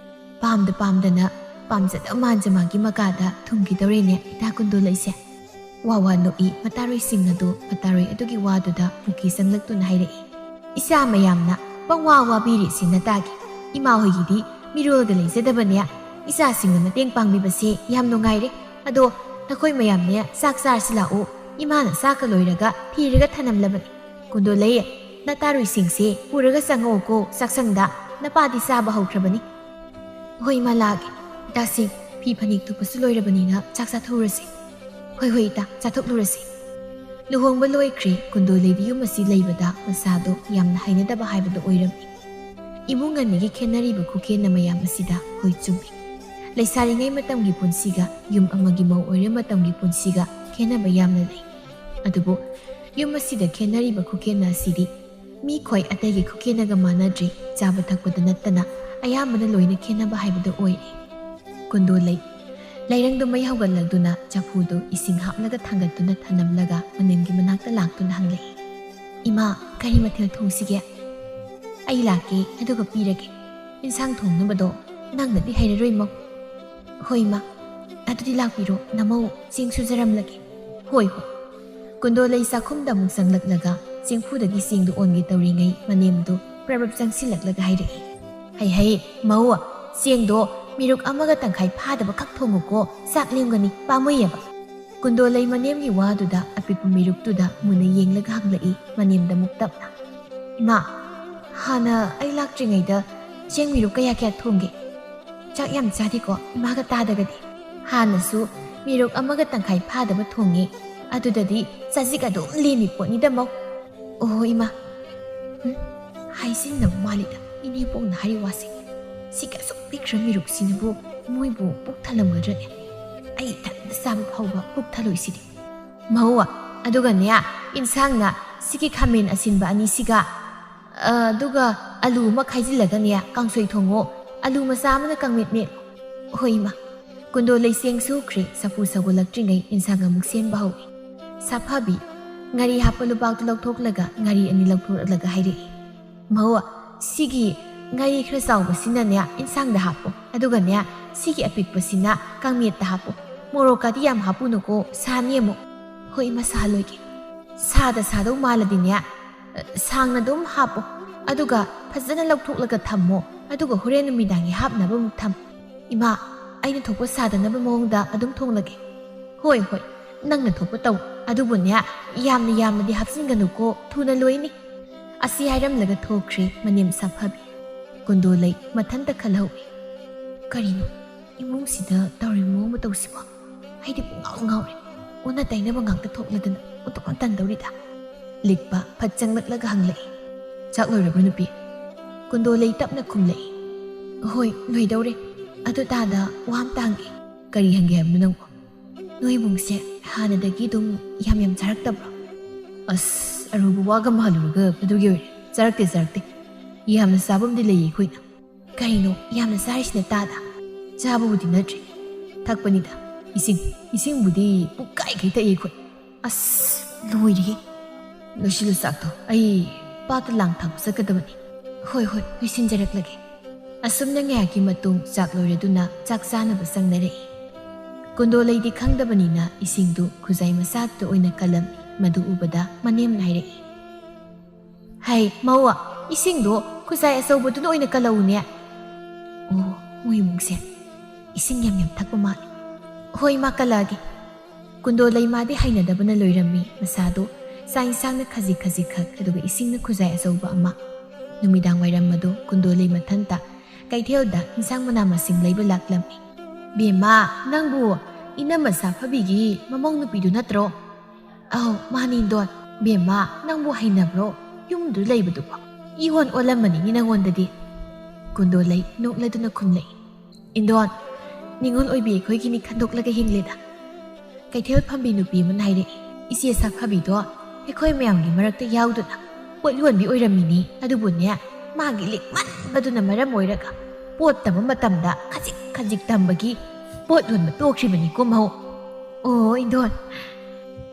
ꯄꯥꯝꯗ ꯄꯥꯝꯗꯅ ꯄꯥꯝꯖꯗ ꯃꯥꯟꯖ ꯃꯥꯒꯤ ꯃꯀꯥꯗ ꯊꯨꯡꯈꯤꯗꯧꯔꯦꯅꯦ ꯏꯇꯥ ꯀꯨꯟꯗꯣꯂꯩꯁꯦ꯫" ꯋꯥ ꯋꯥ ꯅꯣꯛꯏ ꯃꯇꯥꯔꯣꯏꯁꯤꯡ ꯑꯗꯨ ꯃꯇꯥꯔꯣꯏ ꯑꯗꯨꯒꯤ ꯋꯥꯗꯨꯗ ꯃꯨꯀꯤ ꯆꯪꯂꯛꯇꯨꯅ ꯍꯥꯏꯔꯛꯏ, "ꯏꯆꯥ ꯃꯌꯥꯝꯅ ꯄꯪꯋꯥ ꯋꯥꯕꯤꯔꯤꯁꯤ ꯅꯇꯥꯒꯤ꯫ ꯏꯃꯥ ꯍꯣꯏꯒꯤꯗꯤ ꯃꯤꯔꯣꯜꯒ ꯂꯩꯖꯗꯕꯅꯦ꯫ ꯏꯆꯥꯁꯤꯡꯅ ꯃꯇꯦꯡ ꯄꯥꯡꯕꯤꯕꯁꯦ ꯌꯥꯝ ꯅꯨꯡꯉꯥꯏꯔꯦ꯫ ꯑꯗꯣ ꯅꯈꯣꯏ ꯃꯌꯥꯝꯅꯦ ꯆꯥꯛ ꯆꯥꯔꯁꯤ ꯂꯥꯛꯑꯣ꯫ ꯏꯃꯥꯅ ꯆꯥꯛꯀ ꯂꯣꯏꯔꯒ ꯊꯤꯔꯒ ꯊꯅꯝꯂꯕꯅꯤ꯫ ꯀꯨꯟꯗꯣꯂꯩ, ꯅꯇꯥꯔꯣꯏꯁꯤꯡꯁꯦ ꯄꯨꯔꯒ ꯆꯪꯉꯛꯑꯣꯀꯣ ꯆꯥꯛꯁꯪꯗ꯫ ꯅꯄꯥꯗꯤ ꯆꯥꯕ ꯍꯧꯈ꯭ꯔꯕꯅꯤ꯫" "ꯍꯣꯏ ꯏꯃꯥ, ꯂꯥꯛꯑꯒꯦ꯫ ꯏꯇꯥꯁꯤꯡ, ꯐꯤ ꯐꯅꯦꯛ ꯊꯨꯞꯄꯁꯨ ꯂꯣꯏꯔꯕꯅꯤꯅ ꯆꯥꯛ ꯆꯥꯊꯣꯛꯎꯔꯁꯤ꯫" "ꯍꯣꯏ, ꯍꯣꯏ ꯏꯇꯥ, ꯆꯥꯊꯣꯛꯂꯨꯔꯁꯤ꯫" ꯂꯨꯍꯣꯡꯕ ꯂꯣꯏꯈ꯭ꯔꯦ꯫ ꯀꯨꯟꯗꯣꯂꯩꯗꯤ ꯌꯨꯝ ꯑꯁꯤ ꯂꯩꯕꯗ ꯃꯁꯥꯗꯣ ꯌꯥꯝꯅ ꯍꯩꯅꯗꯕ ꯍꯥꯏꯕꯗꯨ ꯑꯣꯏꯔꯝꯃꯤ꯫ ꯏꯃꯨꯡ ꯑꯅꯤꯒꯤ ꯈꯦꯠꯅꯔꯤꯕ ꯈꯨꯈꯦꯟꯅ ꯃꯌꯥꯝ ꯑꯁꯤꯗ ꯍꯣꯏ ꯆꯨꯝꯃꯤ꯫ ꯂꯩꯁꯥꯔꯤꯉꯩ ꯃꯇꯝꯒꯤ ꯄꯨꯟꯁꯤꯒ ꯌꯨꯝ ꯑꯃꯒꯤ ꯃꯧ ꯑꯣꯏꯔ ꯃꯇꯝꯒꯤ ꯄꯨꯟꯁꯤꯒ ꯈꯦꯠꯅꯕ ꯌꯥꯝꯅ ꯂꯩ꯫ ꯑꯗꯨꯕꯨ ꯌꯨꯝ ꯑꯁꯤꯗ ꯈꯦꯠꯅꯔꯤꯕ ꯈꯨꯈꯦꯟꯅ ꯑꯁꯤꯗꯤ ꯃꯤꯈꯣꯏ ꯑꯇꯩꯒꯤ ꯈꯨꯈꯦꯟꯅꯒ ꯃꯥꯟꯅꯗ꯭ꯔꯤ꯫ ꯆꯥꯕ ꯊꯛꯄꯗ ꯅꯠꯇꯅ ꯑꯌꯥꯝꯕꯅ ꯂꯣꯏꯅ ꯈꯦꯠꯅꯕ ꯍꯥꯏꯕꯗꯨ ꯑꯣꯏꯔꯦ꯫ ꯀꯨꯟꯗꯣꯂꯩ ꯂꯩꯔꯪꯗꯨ ꯃꯩ ꯍꯧꯒꯠꯂꯗꯨꯅ ꯆꯐꯨꯗꯨ ꯏꯁꯤꯡ ꯍꯥꯞꯂꯒ ꯊꯥꯡꯒꯠꯇꯨꯅ ꯊꯅꯝꯂꯒ ꯃꯅꯦꯝꯒꯤ ꯃꯅꯥꯛꯇ ꯂꯥꯛꯇꯨꯅ ꯍꯪꯂꯛꯏ, "ꯏꯃꯥ, ꯀꯔꯤ ꯃꯊꯦꯜ ꯊꯣꯡꯁꯤꯒꯦ?" ꯑꯩ ꯂꯥꯛꯀꯦ, ꯑꯗꯨꯒ ꯄꯤꯔꯒꯦ꯫ ꯏꯟꯁꯥꯡ ꯊꯣꯡꯅꯕꯗꯣ ꯅꯪꯅꯗꯤ ꯍꯩꯔꯔꯣꯏ ꯃꯧ꯫ ꯍꯣꯏ ꯏꯃꯥ, ꯑꯗꯨꯗꯤ ꯂꯥꯛꯄꯤꯔꯣ, ꯅꯃꯧ ꯆꯦꯡ ꯁꯨꯖꯔꯝꯂꯒꯦ꯫ ꯍꯣꯏ ꯍꯣꯏ꯫ ꯀꯨꯟꯗꯣꯂꯩ ꯆꯥꯛꯈꯨꯝꯗ ꯑꯃꯨꯛ ꯆꯪꯂꯛꯂꯒ ꯆꯦꯡꯐꯨꯗꯒꯤ ꯆꯦꯡꯗꯨ ꯑꯣꯟꯒꯦ ꯇꯧꯔꯤꯉꯩ ꯃꯅꯦꯝꯗꯨ ꯄ꯭ꯔꯞ ꯄ꯭ꯔꯞ ꯆꯪꯁꯤꯜꯂꯛꯂꯒ ꯍꯥꯏꯔꯛꯏ, "ꯍꯩ ꯍꯩ, ꯃꯧ, ꯆꯦꯡꯗꯣ ꯃꯤꯔꯨꯛ ꯑꯃꯒ ꯇꯪꯈꯥꯏ ꯐꯥꯗꯕ ꯈꯛ ꯊꯣꯡꯉꯨꯀꯣ, ꯆꯥꯛ ꯂꯦꯝꯒꯅꯤ, ꯄꯥꯝꯃꯨꯏꯌꯦꯕ"꯫ ꯀꯨꯟꯗꯣꯂꯩ ꯃꯅꯦꯝꯒꯤ ꯋꯥꯗꯨꯗ ꯑꯄꯤꯛꯄ ꯃꯤꯔꯨꯛꯇꯨꯗ ꯃꯨꯟꯅ ꯌꯦꯡꯂꯒ ꯍꯪꯂꯛꯏ ꯃꯅꯦꯝꯗ ꯑꯃꯨꯛ ꯇꯞꯅ, "ꯏꯃꯥ, ꯍꯥꯟꯅ ꯑꯩ ꯂꯥꯛꯇ꯭ꯔꯤꯉꯩꯗ ꯆꯦꯡ ꯃꯤꯔꯨꯛ ꯀꯌꯥ ꯀꯌꯥ ꯊꯣꯡꯒꯦ? ꯆꯥꯛ ꯌꯥꯝ ꯆꯥꯗꯦꯀꯣ ꯏꯃꯥꯒ ꯇꯥꯗꯒꯗꯤ꯫ ꯍꯥꯟꯅꯁꯨ ꯃꯤꯔꯨꯛ ꯑꯃꯒ ꯇꯪꯈꯥꯏ ꯐꯥꯗꯕ ꯊꯣꯡꯉꯦ, ꯑꯗꯨꯗꯗꯤ ꯆꯖꯤꯛ ꯑꯗꯨꯝ ꯂꯦꯝꯃꯤ ꯄꯣꯠꯅꯤꯗ ꯃꯧ"꯫ ꯑꯣꯍꯣ ꯏꯃꯥ, ꯎꯝ, ꯍꯥꯏꯖꯤꯟꯅꯕ ꯃꯥꯜꯂꯤꯗ ꯏꯅꯦꯄꯣꯛꯅ ꯍꯥꯏꯔꯤ ꯋꯥꯁꯦ꯫ ꯁꯤꯒꯤ ꯑꯁꯨꯛ ꯄꯤꯛꯈ꯭ꯔ ꯃꯤꯔꯨꯛꯁꯤꯅꯕꯨ ꯃꯣꯏꯕꯨ ꯄꯨꯛ ꯊꯜꯂꯝꯒꯗ꯭ꯔꯅꯦ? ꯑꯩ ꯏꯊꯟꯇ ꯆꯥꯕ ꯐꯥꯎꯕ ꯄꯨꯛ ꯊꯜꯂꯣꯏꯁꯤꯗꯤ꯫ ꯃꯧ, ꯑꯗꯨꯒꯅꯦ, ꯏꯟꯁꯥꯡꯅ ꯁꯤꯒꯤ ꯈꯥꯃꯦꯟ ꯑꯁꯤꯟꯕ ꯑꯅꯤꯁꯤꯒ, ꯑꯗꯨꯒ ꯑꯂꯨ ꯑꯃ ꯈꯥꯏꯖꯤꯜꯂꯒꯅꯦ, ꯀꯥꯡꯁꯣꯏ ꯊꯣꯡꯉꯣ꯫ ꯑꯂꯨ ꯃꯆꯥ ꯑꯃꯅ ꯀꯥꯡꯃꯦꯠ ꯃꯦꯠꯂꯣ꯫ ꯍꯣꯏ ꯏꯃꯥ꯫ ꯀꯨꯟꯗꯣꯂꯩ ꯆꯦꯡ ꯁꯨꯈ꯭ꯔꯦ, ꯆꯐꯨ ꯁꯧꯒꯠꯂꯛꯇ꯭ꯔꯤꯉꯩ ꯏꯟꯁꯥꯡ ꯑꯃꯨꯛ ꯁꯦꯝꯕ ꯍꯧꯏ꯫ ꯁꯥꯐꯕꯤ, ꯉꯥꯔꯤ ꯍꯥꯞꯄ ꯂꯨꯄꯥꯛꯇꯨ ꯂꯧꯊꯣꯛꯂꯒ ꯉꯥꯔꯤ ꯑꯅꯤ ꯂꯧꯊꯣꯔꯛꯂꯒ ꯍꯥꯏꯔꯛꯏ, "ꯃꯧ, ꯁꯤꯒꯤ ꯉꯥꯔꯤ ꯈꯔ ꯆꯥꯎꯕꯁꯤꯅꯅꯦ ꯏꯟꯁꯥꯡꯗ ꯍꯥꯞꯄꯣ, ꯑꯗꯨꯒꯅꯦ ꯁꯤꯒꯤ ꯑꯄꯤꯛꯄꯁꯤꯅ ꯀꯥꯡꯃꯦꯠꯇ ꯍꯥꯞꯄꯣ꯫ ꯃꯣꯔꯣꯛꯀꯗꯤ ꯌꯥꯝ ꯍꯥꯞꯄꯨꯅꯨꯀꯣ, ꯁꯥꯅꯤ ꯑꯃꯨꯛ"꯫ "ꯍꯣꯏ ꯏꯃꯥ, ꯁꯥꯍꯜꯂꯣꯏꯒꯦ꯫ ꯁꯥꯗ ꯁꯥꯗꯧ ꯃꯥꯜꯂꯗꯤꯅꯦ, ꯁꯥꯡꯅ ꯑꯗꯨꯝ ꯍꯥꯞꯄꯣ, ꯑꯗꯨꯒ ꯐꯖꯅ ꯂꯧꯊꯣꯛꯂꯒ ꯊꯝꯃꯣ, ꯑꯗꯨꯒ ꯍꯣꯔꯦꯟ ꯅꯨꯃꯤꯗꯥꯡꯒꯤ ꯍꯥꯞꯅꯕ ꯑꯃꯨꯛ ꯊꯝꯃꯣ꯫ ꯏꯃꯥ, ꯑꯩꯅ ꯊꯣꯛꯄ ꯁꯥꯗꯅꯕ ꯃꯑꯣꯡꯗ ꯑꯗꯨꯝ ꯊꯣꯡꯂꯒꯦ"꯫ "ꯍꯣꯏ ꯍꯣꯏ, ꯅꯪꯅ ꯊꯣꯛꯄ ꯇꯧ, ꯑꯗꯨꯕꯨꯅꯦ, ꯌꯥꯝꯅ ꯌꯥꯝꯅꯗꯤ ꯍꯥꯞꯆꯤꯟꯒꯅꯨꯀꯣ, ꯊꯨꯅ ꯂꯣꯏꯅꯤ"꯫ ꯑꯁꯤ ꯍꯥꯏꯔꯝꯂꯒ ꯊꯣꯛꯈ꯭ꯔꯦ ꯃꯅꯦꯝ ꯁꯥꯐꯕꯤ꯫ ꯀꯨꯟꯗꯣꯂꯩ ꯃꯊꯟꯇ ꯈꯜꯍꯧꯏ, "ꯀꯔꯤꯅꯣ, ꯏꯃꯨꯡꯁꯤꯗ ꯇꯧꯔꯤꯕ ꯃꯑꯣꯡ ꯃꯇꯧꯁꯤꯕꯣ? ꯑꯩꯗꯤ ꯄꯨꯡꯉꯥꯎ ꯉꯥꯎꯔꯦ꯫ ꯑꯣꯟꯅ ꯇꯩꯅꯕ ꯉꯥꯛꯇ ꯊꯣꯛꯂꯗꯅ ꯑꯣꯟꯊꯣꯛꯅ ꯇꯟꯗꯧꯔꯤꯗ"꯫ ꯂꯤꯛꯄ ꯐꯠ ꯆꯪꯂꯛꯂꯒ ꯍꯪꯂꯛꯏ, "ꯆꯥꯛ ꯂꯣꯏꯔꯕ꯭ꯔꯣ ꯅꯨꯄꯤ?" ꯀꯨꯟꯗꯣꯂꯩ ꯇꯞꯅ ꯈꯨꯝꯂꯛꯏ, "ꯍꯣꯏ, ꯂꯣꯏꯗꯧꯔꯦ꯫ ꯑꯗꯨ ꯇꯥꯗ, ꯋꯥ ꯑꯝꯇ ꯍꯪꯒꯦ"꯫ "ꯀꯔꯤ ꯍꯪꯒꯦ ꯍꯥꯏꯕꯅꯣ ꯅꯪꯕꯣ?" "ꯅꯣꯏ ꯏꯃꯨꯡꯁꯦ ꯍꯥꯟꯅꯗꯒꯤ ꯑꯗꯨꯝ ꯌꯥꯝ ꯌꯥꯝ ꯆꯥꯔꯛꯇꯕ꯭ꯔꯣ?" "ꯑꯁ, ꯑꯔꯨꯕ ꯋꯥꯒ ꯃꯥꯜꯂꯨꯔꯒ ꯑꯗꯨꯒꯤ ꯑꯣꯏꯔꯦ꯫ ꯆꯥꯔꯛꯇꯦ, ꯆꯥꯔꯛꯇꯦ꯫ ꯌꯥꯝꯅ ꯆꯥꯕꯝꯗꯤ ꯂꯩꯌꯦ ꯑꯩꯈꯣꯏꯅ"꯫ "ꯀꯩꯅꯣ ꯌꯥꯝꯅ ꯆꯥꯔꯤꯁꯤꯅ ꯇꯥꯗ?" "ꯆꯥꯕꯕꯨꯗꯤ ꯅꯠꯇ꯭ꯔꯦ, ꯊꯛꯄꯅꯤꯗ꯫ ꯏꯁꯤꯡ, ꯏꯁꯤꯡꯕꯨꯗꯤ ꯄꯨꯛꯀꯥꯏꯈꯩ ꯊꯛꯏ ꯑꯩꯈꯣꯏ"꯫ "ꯑꯁ, ꯂꯣꯏꯔꯦꯍꯦ꯫ ꯂꯣꯏꯁꯤꯜꯂꯨ ꯆꯥꯛꯇꯣ, ꯑꯩ ꯄꯥꯠꯇ ꯂꯥꯡ ꯊꯥꯛꯄ ꯆꯠꯀꯗꯕꯅꯤ"꯫ "ꯍꯣꯏ, ꯍꯣꯏ, ꯂꯣꯏꯁꯤꯟꯖꯔꯛꯂꯒꯦ"꯫ ꯑꯁꯨꯝꯅ ꯉꯥꯏꯍꯥꯛꯀꯤ ꯃꯇꯨꯡ ꯆꯥꯛ ꯂꯣꯏꯔꯗꯨꯅ ꯆꯥꯛ ꯆꯥꯅꯕ ꯆꯪꯅꯔꯛꯏ꯫ ꯀꯨꯟꯗꯣ ꯂꯩꯗꯤ ꯈꯪꯗꯕꯅꯤꯅ ꯏꯁꯤꯡꯗꯨ ꯈꯨꯖꯥꯏ ꯃꯆꯥꯗꯨꯗ ꯑꯣꯏꯅ ꯀꯜꯂꯝꯃꯤ꯫ ꯃꯗꯨ ꯎꯕꯗ ꯃꯅꯦꯝꯅ ꯍꯥꯏꯔꯛꯏ, "ꯍꯩ, ꯃꯧ, ꯏꯁꯤꯡꯗꯣ ꯈꯨꯖꯥꯏ ꯑꯆꯧꯕꯗꯨꯅ ꯑꯣꯏꯅ ꯀꯜꯂꯛꯎꯅꯦ"꯫ ꯑꯣ, ꯃꯣꯏ ꯏꯃꯨꯡꯁꯦ ꯏꯁꯤꯡ ꯌꯥꯝ ꯌꯥꯝ ꯊꯛꯄ ꯃꯥꯜꯂꯤ꯫ "ꯍꯣꯏ, ꯏꯃꯥ, ꯀꯜꯂꯛꯑꯒꯦ"꯫ ꯀꯨꯟꯗꯣ ꯂꯩ ꯃꯥꯗꯤ ꯍꯩꯅꯗꯕꯅ ꯂꯣꯏꯔꯝꯃꯤ꯫ ꯃꯁꯥꯗꯣ ꯆꯥꯛ ꯏꯟꯁꯥꯡꯅ ꯈꯖꯤꯛ ꯈꯖꯤꯛ ꯈꯛ, ꯑꯗꯨꯒ ꯏꯁꯤꯡꯅ ꯈꯨꯖꯥꯏ ꯑꯆꯧꯕ ꯑꯃ꯫ ꯅꯨꯃꯤꯗꯥꯡ ꯋꯥꯏꯔꯝ ꯑꯗꯨ ꯀꯨꯟꯗꯣ ꯂꯩ ꯃꯊꯟꯇ ꯀꯩꯊꯦꯜꯗ ꯏꯟꯁꯥꯡ ꯃꯅꯥ ꯃꯁꯤꯡ ꯂꯩꯕ ꯂꯥꯛꯂꯝꯃꯤ꯫ "ꯕꯦꯝꯃ, ꯅꯪꯕꯨ ꯏꯅꯝꯃ ꯁꯥꯐꯕꯤꯒꯤ ꯃꯃꯧ ꯅꯨꯄꯤꯗꯨ ꯅꯠꯇ꯭ꯔꯣ?" "ꯑꯧ, ꯃꯥꯅꯤ, ꯏꯟꯗꯣꯟ꯫ ꯕꯦꯝꯃ, ꯅꯪꯕꯨ ꯍꯩꯅꯕ꯭ꯔꯣ? ꯌꯨꯝꯗꯨ ꯂꯩꯕꯗꯨꯕꯨ ꯏꯑꯣꯟ ꯑꯣꯜꯂꯝꯃꯅꯤꯅꯦ ꯅꯪꯉꯣꯟꯗꯗꯤ"꯫ ꯀꯨꯟꯗꯣ ꯂꯩ ꯅꯣꯛꯂꯗꯨꯅ ꯈꯨꯝꯂꯛꯏ꯫ "ꯏꯟꯗꯣꯟ, ꯅꯤꯉꯣꯜ ꯑꯣꯏꯕꯤ ꯑꯩꯈꯣꯏꯒꯤꯅꯤ ꯈꯟꯗꯣꯛꯂꯒ ꯍꯤꯡꯂꯦꯗ"꯫ ꯀꯩꯊꯦꯜ ꯐꯝꯕꯤ ꯅꯨꯄꯤ ꯑꯃꯅ ꯍꯥꯏꯔꯛꯏ꯫ "ꯏꯆꯦ ꯁꯥꯐꯕꯤꯗꯣ ꯑꯩꯈꯣꯏ ꯃꯌꯥꯝꯒꯤ ꯃꯔꯛꯇ ꯌꯥꯎꯗꯨꯅ ꯄꯣꯠ ꯌꯣꯟꯕꯤ ꯑꯣꯏꯔꯝꯃꯤꯅꯤ꯫ ꯑꯗꯨꯕꯨꯅꯦ, ꯃꯥꯒꯤ ꯂꯤꯛꯃꯟꯕꯗꯨꯅ ꯃꯔꯝ ꯑꯣꯏꯔꯒ ꯄꯣꯠ ꯇꯝꯕ ꯃꯇꯝꯗ ꯈꯖꯤꯛ ꯈꯖꯤꯛ ꯇꯝꯕꯒꯤ ꯄꯣꯠ ꯌꯣꯟꯕ ꯇꯣꯛꯈ꯭ꯔꯤꯕꯅꯤꯀꯣ ꯃꯧ"꯫ "ꯑꯣ, ꯏꯟꯗꯣꯟ,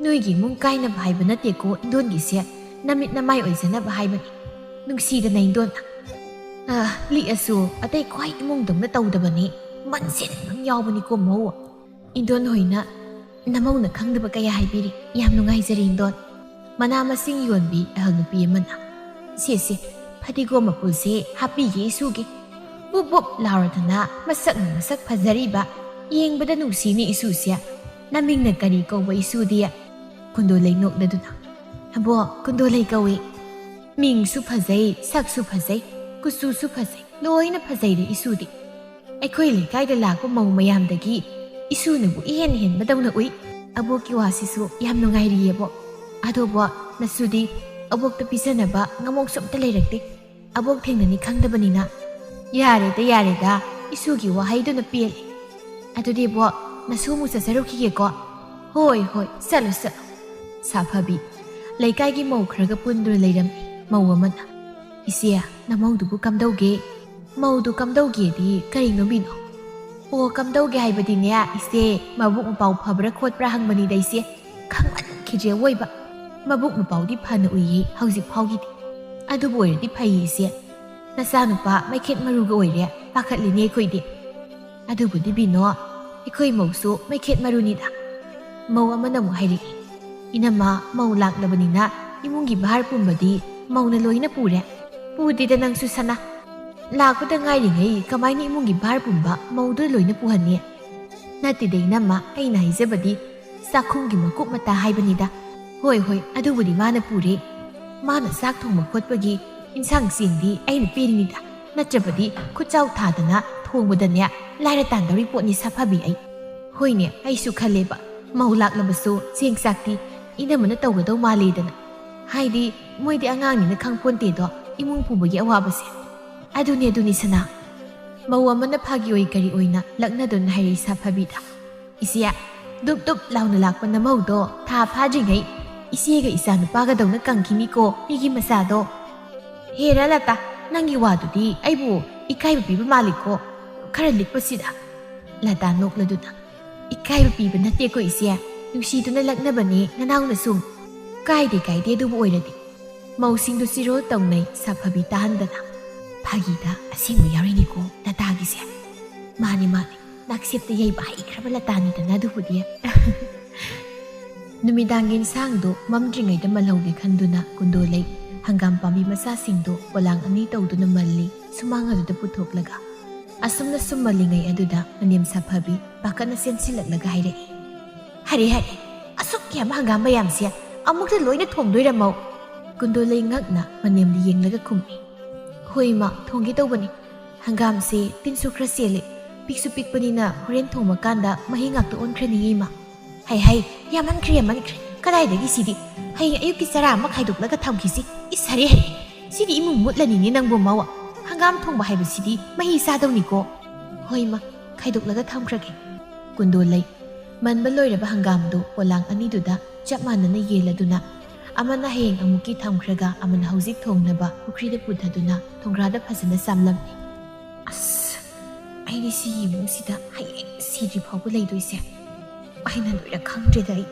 ꯅꯣꯏꯒꯤ ꯏꯃꯨꯡ ꯀꯥꯏꯅꯕ ꯍꯥꯏꯕ ꯅꯠꯇꯦꯀꯣ, ꯏꯟꯗꯣꯟꯒꯤꯁꯦ ꯅꯃꯤꯠ ꯅꯃꯥꯏ ꯑꯣꯏꯖꯅꯕ ꯍꯥꯏꯕꯅꯤ꯫ ꯅꯨꯡꯁꯤꯗꯅ, ꯏꯟꯗꯣꯟ꯫ ꯑ, ꯂꯤꯛꯑꯁꯨ ꯑꯇꯩ ꯈ꯭ꯋꯥꯏ ꯏꯃꯨꯡꯗꯧꯅ ꯇꯧꯗꯕꯅꯤ, ꯃꯟꯁꯤꯟ ꯑꯃ ꯌꯥꯎꯕꯅꯤꯀꯣ ꯃꯧ"꯫ ꯏꯟꯗꯣꯟ ꯍꯣꯏꯅ ꯅꯃꯧꯅ ꯈꯪꯗꯕ ꯀꯌꯥ ꯍꯥꯏꯕꯤꯔꯤ꯫ ꯌꯥꯝ ꯅꯨꯡꯉꯥꯏꯖꯔꯦ, ꯏꯟꯗꯣꯟ꯫ ꯃꯅꯥ ꯃꯁꯤꯡ ꯌꯣꯟꯕꯤ ꯑꯍꯜ ꯅꯨꯄꯤ ꯑꯃꯅ, "ꯁꯦ, ꯁꯦ, ꯐꯗꯤꯒꯣꯝ ꯃꯄꯨꯜꯁꯦ ꯍꯥꯞꯄꯤꯒꯦ ꯏꯁꯨꯒꯤ꯫ ꯕꯨꯞ ꯕꯨꯞ ꯂꯥꯎꯔꯗꯅ ꯃꯁꯛꯅ ꯃꯁꯛ ꯐꯖꯔꯤꯕ, ꯌꯦꯡꯕꯗ ꯅꯨꯡꯁꯤꯅꯤ ꯏꯁꯨꯁꯦ꯫ ꯅꯃꯤꯡꯅ ꯀꯔꯤ ꯀꯧꯕ ꯏꯁꯨꯗꯤ?" ꯀꯨꯟꯗꯣꯂꯩ ꯅꯣꯛꯂꯗꯨꯅ, "ꯑꯕꯣꯛ, ꯀꯨꯟꯗꯣꯂꯩ ꯀꯧꯏ꯫ ꯃꯤꯡꯁꯨ ꯐꯖꯩ, ꯁꯛꯁꯨ ꯐꯖꯩ, ꯀꯨꯆꯨꯁꯨ ꯐꯖꯩ, ꯂꯣꯏꯅ ꯐꯖꯩꯔꯦ ꯏꯁꯨꯗꯤ꯫ ꯑꯩꯈꯣꯏ ꯂꯩꯀꯥꯏꯗ ꯂꯥꯛꯄ ꯃꯧ ꯃꯌꯥꯝꯗꯒꯤ ꯏꯁꯨꯅꯕꯨ ꯏꯍꯦꯟ ꯍꯦꯟꯕꯗꯧꯅ ꯎꯏ꯫ ꯑꯕꯣꯛꯀꯤ ꯋꯥꯁꯤꯁꯨ ꯌꯥꯝ ꯅꯨꯡꯉꯥꯏꯔꯤꯌꯦ, ꯑꯕꯣꯛ꯫ ꯑꯗꯣ, ꯑꯕꯣꯛ, ꯅꯁꯨꯗꯤ ꯑꯕꯣꯛꯇ ꯄꯤꯖꯅꯕ ꯉꯃꯣꯛꯁꯨ ꯑꯝꯇ ꯂꯩꯔꯛꯇꯦ꯫ ꯑꯕꯣꯛ ꯊꯦꯡꯅꯅꯤ ꯈꯪꯗꯕꯅꯤꯅ"꯫ "ꯌꯥꯔꯦꯗ, ꯌꯥꯔꯦꯗ, ꯏꯁꯨꯒꯤ ꯋꯥꯍꯩꯗꯨꯅ ꯄꯦꯜꯂꯦ꯫ ꯑꯗꯨꯗꯤ, ꯑꯕꯣꯛ, ꯅꯁꯨ ꯑꯃꯨꯛ ꯆꯠꯆꯔꯨꯈꯤꯒꯦꯀꯣ"꯫ "ꯍꯣꯏ, ꯍꯣꯏ, ꯆꯠꯂꯨ, ꯆꯠꯂꯨ"꯫ ꯁꯥꯐꯕꯤ, ꯂꯩꯀꯥꯏꯒꯤ ꯃꯧ ꯈꯔꯒ ꯄꯨꯟꯗꯨꯅ ꯂꯩꯔꯝꯃꯤ꯫ ꯃꯧ ꯑꯃꯅ, "ꯏꯆꯦ, ꯅꯃꯧꯗꯨꯕꯨ ꯀꯝꯗꯧꯒꯦ?" "ꯃꯧꯗꯨ ꯀꯝꯗꯧꯒꯦꯗꯤ ꯀꯔꯤꯅꯣ ꯃꯤꯅꯣ?" "ꯑꯣ, ꯀꯝꯗꯧꯒꯦ ꯍꯥꯏꯕꯗꯤꯅꯦ ꯏꯆꯦ, ꯃꯕꯨꯛ ꯃꯄꯥꯎ ꯐꯕ꯭ꯔꯥ ꯈꯣꯠꯄ꯭ꯔꯥ ꯍꯪꯕꯅꯤꯗ ꯏꯆꯦ꯫ ꯈꯪꯃꯟꯈꯤꯗ꯭ꯔꯦ ꯑꯋꯣꯏꯕ꯫ ꯃꯕꯨꯛ ꯃꯄꯥꯎꯗꯤ ꯐꯅ ꯎꯏꯌꯦ ꯍꯧꯖꯤꯛ ꯐꯥꯎꯒꯤꯗꯤ꯫ ꯑꯗꯨꯕꯨ ꯑꯣꯏꯔꯗꯤ ꯐꯩꯌꯦ ꯏꯆꯦ꯫ "ꯅꯆꯥꯅꯨꯄꯥ ꯃꯩꯈꯦꯠ ꯃꯔꯨꯒ ꯑꯣꯏꯔꯦ, ꯄꯥꯈꯠꯂꯤꯅꯦ ꯑꯩꯈꯣꯏꯗꯤ꯫ ꯑꯗꯨꯕꯨꯗꯤ ꯕꯤꯅꯣ, ꯑꯩꯈꯣꯏ ꯃꯧꯁꯨ ꯃꯩꯈꯦꯠ ꯃꯔꯨꯅꯤꯗ"꯫ ꯃꯧ ꯑꯃꯅ ꯑꯃꯨꯛ ꯍꯥꯏꯔꯛꯏ, "ꯏꯅꯝꯃ, ꯃꯧ ꯂꯥꯛꯂꯕꯅꯤꯅ ꯏꯃꯨꯡꯒꯤ ꯚꯥꯔ ꯄꯨꯝꯕꯗꯤ ꯃꯧꯅ ꯂꯣꯏꯅ ꯄꯨꯔꯦ"꯫ "ꯄꯨꯗꯦꯗ ꯅꯪꯁꯨ ꯁꯅꯥ꯫ ꯂꯥꯛꯄꯗ ꯉꯥꯏꯔꯤꯉꯩ ꯀꯃꯥꯏꯅ ꯏꯃꯨꯡꯒꯤ ꯚꯥꯔ ꯄꯨꯝꯕ ꯃꯧꯗꯨꯅ ꯂꯣꯏꯅ ꯄꯨꯍꯟꯅꯤ? ꯅꯠꯇꯦꯗ ꯏꯅꯝꯃ, ꯑꯩꯅ ꯍꯥꯏꯖꯕꯗꯤ ꯆꯥꯛꯈꯨꯝꯒꯤ ꯃꯀꯨꯞ ꯃꯇꯥ ꯍꯥꯏꯕꯅꯤꯗ"꯫ "ꯍꯣꯏ, ꯍꯣꯏ, ꯑꯗꯨꯕꯨꯗꯤ ꯃꯥꯅ ꯄꯨꯔꯦ꯫ ꯃꯥꯅ ꯆꯥꯛ ꯊꯣꯡꯕ ꯈꯣꯠꯄꯒꯤ ꯏꯟꯁꯥꯡ ꯆꯦꯡꯗꯤ ꯑꯩꯅ ꯄꯤꯔꯤꯅꯤꯗ꯫ ꯅꯠꯇ꯭ꯔꯕꯗꯤ ꯈꯨꯠꯆꯥꯎ ꯊꯥꯗꯅ ꯊꯣꯡꯕꯗꯅꯦ ꯂꯥꯏꯔ ꯇꯥꯟꯗꯧꯔꯤ ꯄꯣꯠꯅꯤ ꯁꯥꯐꯕꯤ ꯑꯩ"꯫ "ꯍꯣꯏꯅꯦ, ꯑꯩꯁꯨ ꯈꯜꯂꯦꯕ, ꯃꯧ ꯂꯥꯛꯂꯕꯁꯨ ꯆꯦꯡ ꯆꯥꯛꯇꯤ ꯏꯅꯝꯃꯅ ꯇꯧꯒꯗꯧ ꯃꯥꯜꯂꯦꯗꯅ꯫ ꯍꯥꯏꯗꯤ ꯃꯣꯏꯗꯤ ꯑꯉꯥꯡꯅꯤꯅ ꯈꯪꯄꯣꯟꯇꯦꯗꯣ ꯏꯃꯨꯡ ꯄꯨꯕꯒꯤ ꯑꯋꯥꯕꯁꯦ"꯫ "ꯑꯗꯨꯅꯦ, ꯑꯗꯨꯅꯤ ꯁꯅꯥ"꯫ ꯃꯧ ꯑꯃꯅ ꯐꯥꯒꯤ ꯑꯣꯏ ꯀꯔꯤ ꯑꯣꯏꯅ ꯂꯛꯅꯗꯨꯅ ꯍꯥꯏꯔꯛꯏ ꯁꯥꯐꯕꯤꯗ꯫ "ꯏꯆꯦ, ꯗꯨꯞ ꯗꯨꯞ ꯂꯥꯎꯅ ꯂꯥꯛꯄ ꯅꯃꯧꯗꯣ ꯊꯥ ꯐꯥꯗ꯭ꯔꯤꯉꯩ ꯏꯆꯦꯒ ꯏꯆꯥ ꯅꯨꯄꯥꯒꯗꯧꯅ ꯀꯪꯈꯤꯅꯤꯀꯣ ꯃꯤꯒꯤ ꯃꯆꯥꯗꯣ"꯫ "ꯍꯦꯔꯥ ꯂꯇꯥ, ꯅꯪꯒꯤ ꯋꯥꯗꯨꯗꯤ ꯑꯩꯕꯨ ꯏꯀꯥꯏꯕ ꯄꯤꯕ ꯃꯥꯜꯂꯤꯀꯣ, ꯈꯔ ꯂꯤꯛꯄꯁꯤꯗ"꯫ ꯂꯇꯥ ꯅꯣꯛꯂꯗꯨꯅ, "ꯏꯀꯥꯏꯕ ꯄꯤꯕ ꯅꯠꯇꯦꯀꯣ ꯏꯆꯦ, ꯅꯨꯡꯁꯤꯗꯨꯅ ꯂꯛꯅꯕꯅꯦ ꯅꯅꯥꯎꯅ ꯁꯨꯝ꯫ ꯀꯥꯏꯗꯦ ꯀꯥꯏꯗꯦ, ꯑꯗꯨꯕꯨ ꯑꯣꯏꯔꯗꯤ"꯫ ꯃꯧꯁꯤꯡꯗꯨ ꯆꯤꯔꯣꯜ ꯇꯧꯅꯩ ꯁꯥꯐꯕꯤ ꯇꯥꯍꯟꯗꯅ꯫ "ꯐꯥꯒꯤꯗ ꯑꯁꯦꯡꯕ ꯌꯥꯎꯔꯤꯅꯤꯀꯣ ꯂꯇꯥꯒꯤꯁꯦ"꯫ "ꯃꯥꯅꯤ ꯃꯥꯅꯤ, ꯅꯥꯛꯁꯦꯞꯇ ꯌꯩꯕ ꯍꯩꯈ꯭ꯔꯕ ꯂꯇꯥꯅꯤꯗꯅ ꯑꯗꯨꯕꯨꯗꯤ"꯫ ꯅꯨꯃꯤꯗꯥꯡꯒꯤ ꯏꯟꯁꯥꯡꯗꯨ ꯃꯝꯗ꯭ꯔꯤꯉꯩꯗ ꯃꯜꯍꯧꯒꯦ ꯈꯟꯗꯨꯅ ꯀꯨꯟꯗꯣꯂꯩ ꯍꯪꯒꯥꯝ ꯄꯥꯝꯕꯤ ꯃꯆꯥꯁꯤꯡꯗꯨ ꯄꯣꯂꯥꯡ ꯑꯅꯤ ꯇꯧꯗꯨꯅ ꯃꯜꯂꯤ ꯁꯨꯃꯥꯡ ꯑꯗꯨꯗ ꯄꯨꯊꯣꯛꯂꯒ꯫ ꯑꯁꯨꯝꯅ ꯁꯨꯝ ꯃꯜꯂꯤꯉꯩ ꯑꯗꯨꯗ ꯃꯅꯦꯝ ꯁꯥꯐꯕꯤ ꯄꯥꯈꯠꯅ ꯆꯦꯟꯁꯤꯜꯂꯛꯂꯒ ꯍꯥꯏꯔꯛꯏ, "ꯍꯔꯦ ꯍꯔꯦ, ꯑꯁꯨꯛ ꯌꯥꯝꯕ ꯍꯪꯒꯥꯝ ꯃꯌꯥꯝꯁꯦ ꯑꯃꯨꯛꯇ ꯂꯣꯏꯅ ꯊꯣꯡꯗꯣꯏꯔꯃꯧ?" ꯀꯨꯟꯗꯣꯂꯩ ꯉꯛꯅ ꯃꯅꯦꯝꯗ ꯌꯦꯡꯂꯒ ꯈꯨꯝꯃꯤ, "ꯍꯣꯏ ꯏꯃꯥ, ꯊꯣꯡꯒꯦ ꯇꯧꯕꯅꯤ꯫ ꯍꯪꯒꯥꯝꯁꯦ ꯇꯤꯟꯁꯨ ꯈꯔ ꯆꯦꯜꯂꯤ, ꯄꯤꯛꯁꯨ ꯄꯤꯛꯄꯅꯤꯅ ꯍꯣꯔꯦꯟ ꯊꯣꯡꯕ ꯀꯥꯟꯗ ꯃꯍꯤ ꯉꯥꯛꯇ ꯑꯣꯟꯈ꯭ꯔꯅꯤꯌꯦ ꯏꯃꯥ"꯫ "ꯍꯩ ꯍꯩ, ꯌꯥꯝꯃꯟꯈ꯭ꯔꯦ ꯌꯥꯝꯃꯟꯈ꯭ꯔꯦ, ꯀꯗꯥꯏꯗꯒꯤ ꯁꯤꯗꯤ? ꯍꯌꯦꯡ ꯑꯌꯨꯛꯀꯤ ꯆꯔꯥ ꯑꯃ ꯈꯥꯏꯗꯣꯛꯂꯒ ꯊꯝꯈꯤꯁꯤ꯫ ꯏꯁ, ꯍꯔꯦ ꯍꯔꯦ, ꯁꯤꯗꯤ ꯏꯃꯨꯡ ꯃꯨꯠꯂꯅꯤꯅꯦ ꯅꯪꯕꯨ ꯃꯧ꯫ ꯍꯪꯒꯥꯝ ꯊꯣꯡꯕ ꯍꯥꯏꯕꯁꯤꯗꯤ ꯃꯍꯤ ꯆꯥꯗꯧꯅꯤꯀꯣ"꯫ "ꯍꯣꯏ ꯏꯃꯥ, ꯈꯥꯏꯗꯣꯛꯂꯒ ꯊꯝꯈ꯭ꯔꯒꯦ"꯫ ꯀꯨꯟꯗꯣꯂꯩ ꯃꯟꯕ ꯂꯣꯏꯔꯕ ꯍꯪꯒꯥꯝꯗꯨ ꯄꯣꯂꯥꯡ ꯑꯅꯤꯗꯨꯗ ꯆꯞ ꯃꯥꯟꯅꯅ ꯌꯦꯜꯂꯗꯨꯅ ꯑꯃꯅ ꯍꯌꯦꯡ ꯑꯃꯨꯛꯀꯤ ꯊꯝꯈ꯭ꯔꯒ ꯑꯃꯅ ꯍꯧꯖꯤꯛ ꯊꯣꯡꯅꯕ ꯄꯨꯈ꯭ꯔꯤꯗ ꯄꯨꯊꯗꯨꯅ ꯊꯣꯡꯒ꯭ꯔꯥꯗ ꯐꯖꯅ ꯆꯥꯝꯂꯝꯃꯤ꯫ "ꯑꯁ, ꯑꯩꯗꯤ ꯁꯤꯒꯤ ꯏꯃꯨꯡꯁꯤꯗ ꯍꯌꯦꯡ ꯁꯤꯗ꯭ꯔꯤ ꯐꯥꯎꯕ ꯂꯩꯗꯣꯏꯁꯦ꯫ ꯑꯩꯅ ꯂꯣꯏꯔ ꯈꯪꯗ꯭ꯔꯦꯗ ꯑꯩ꯫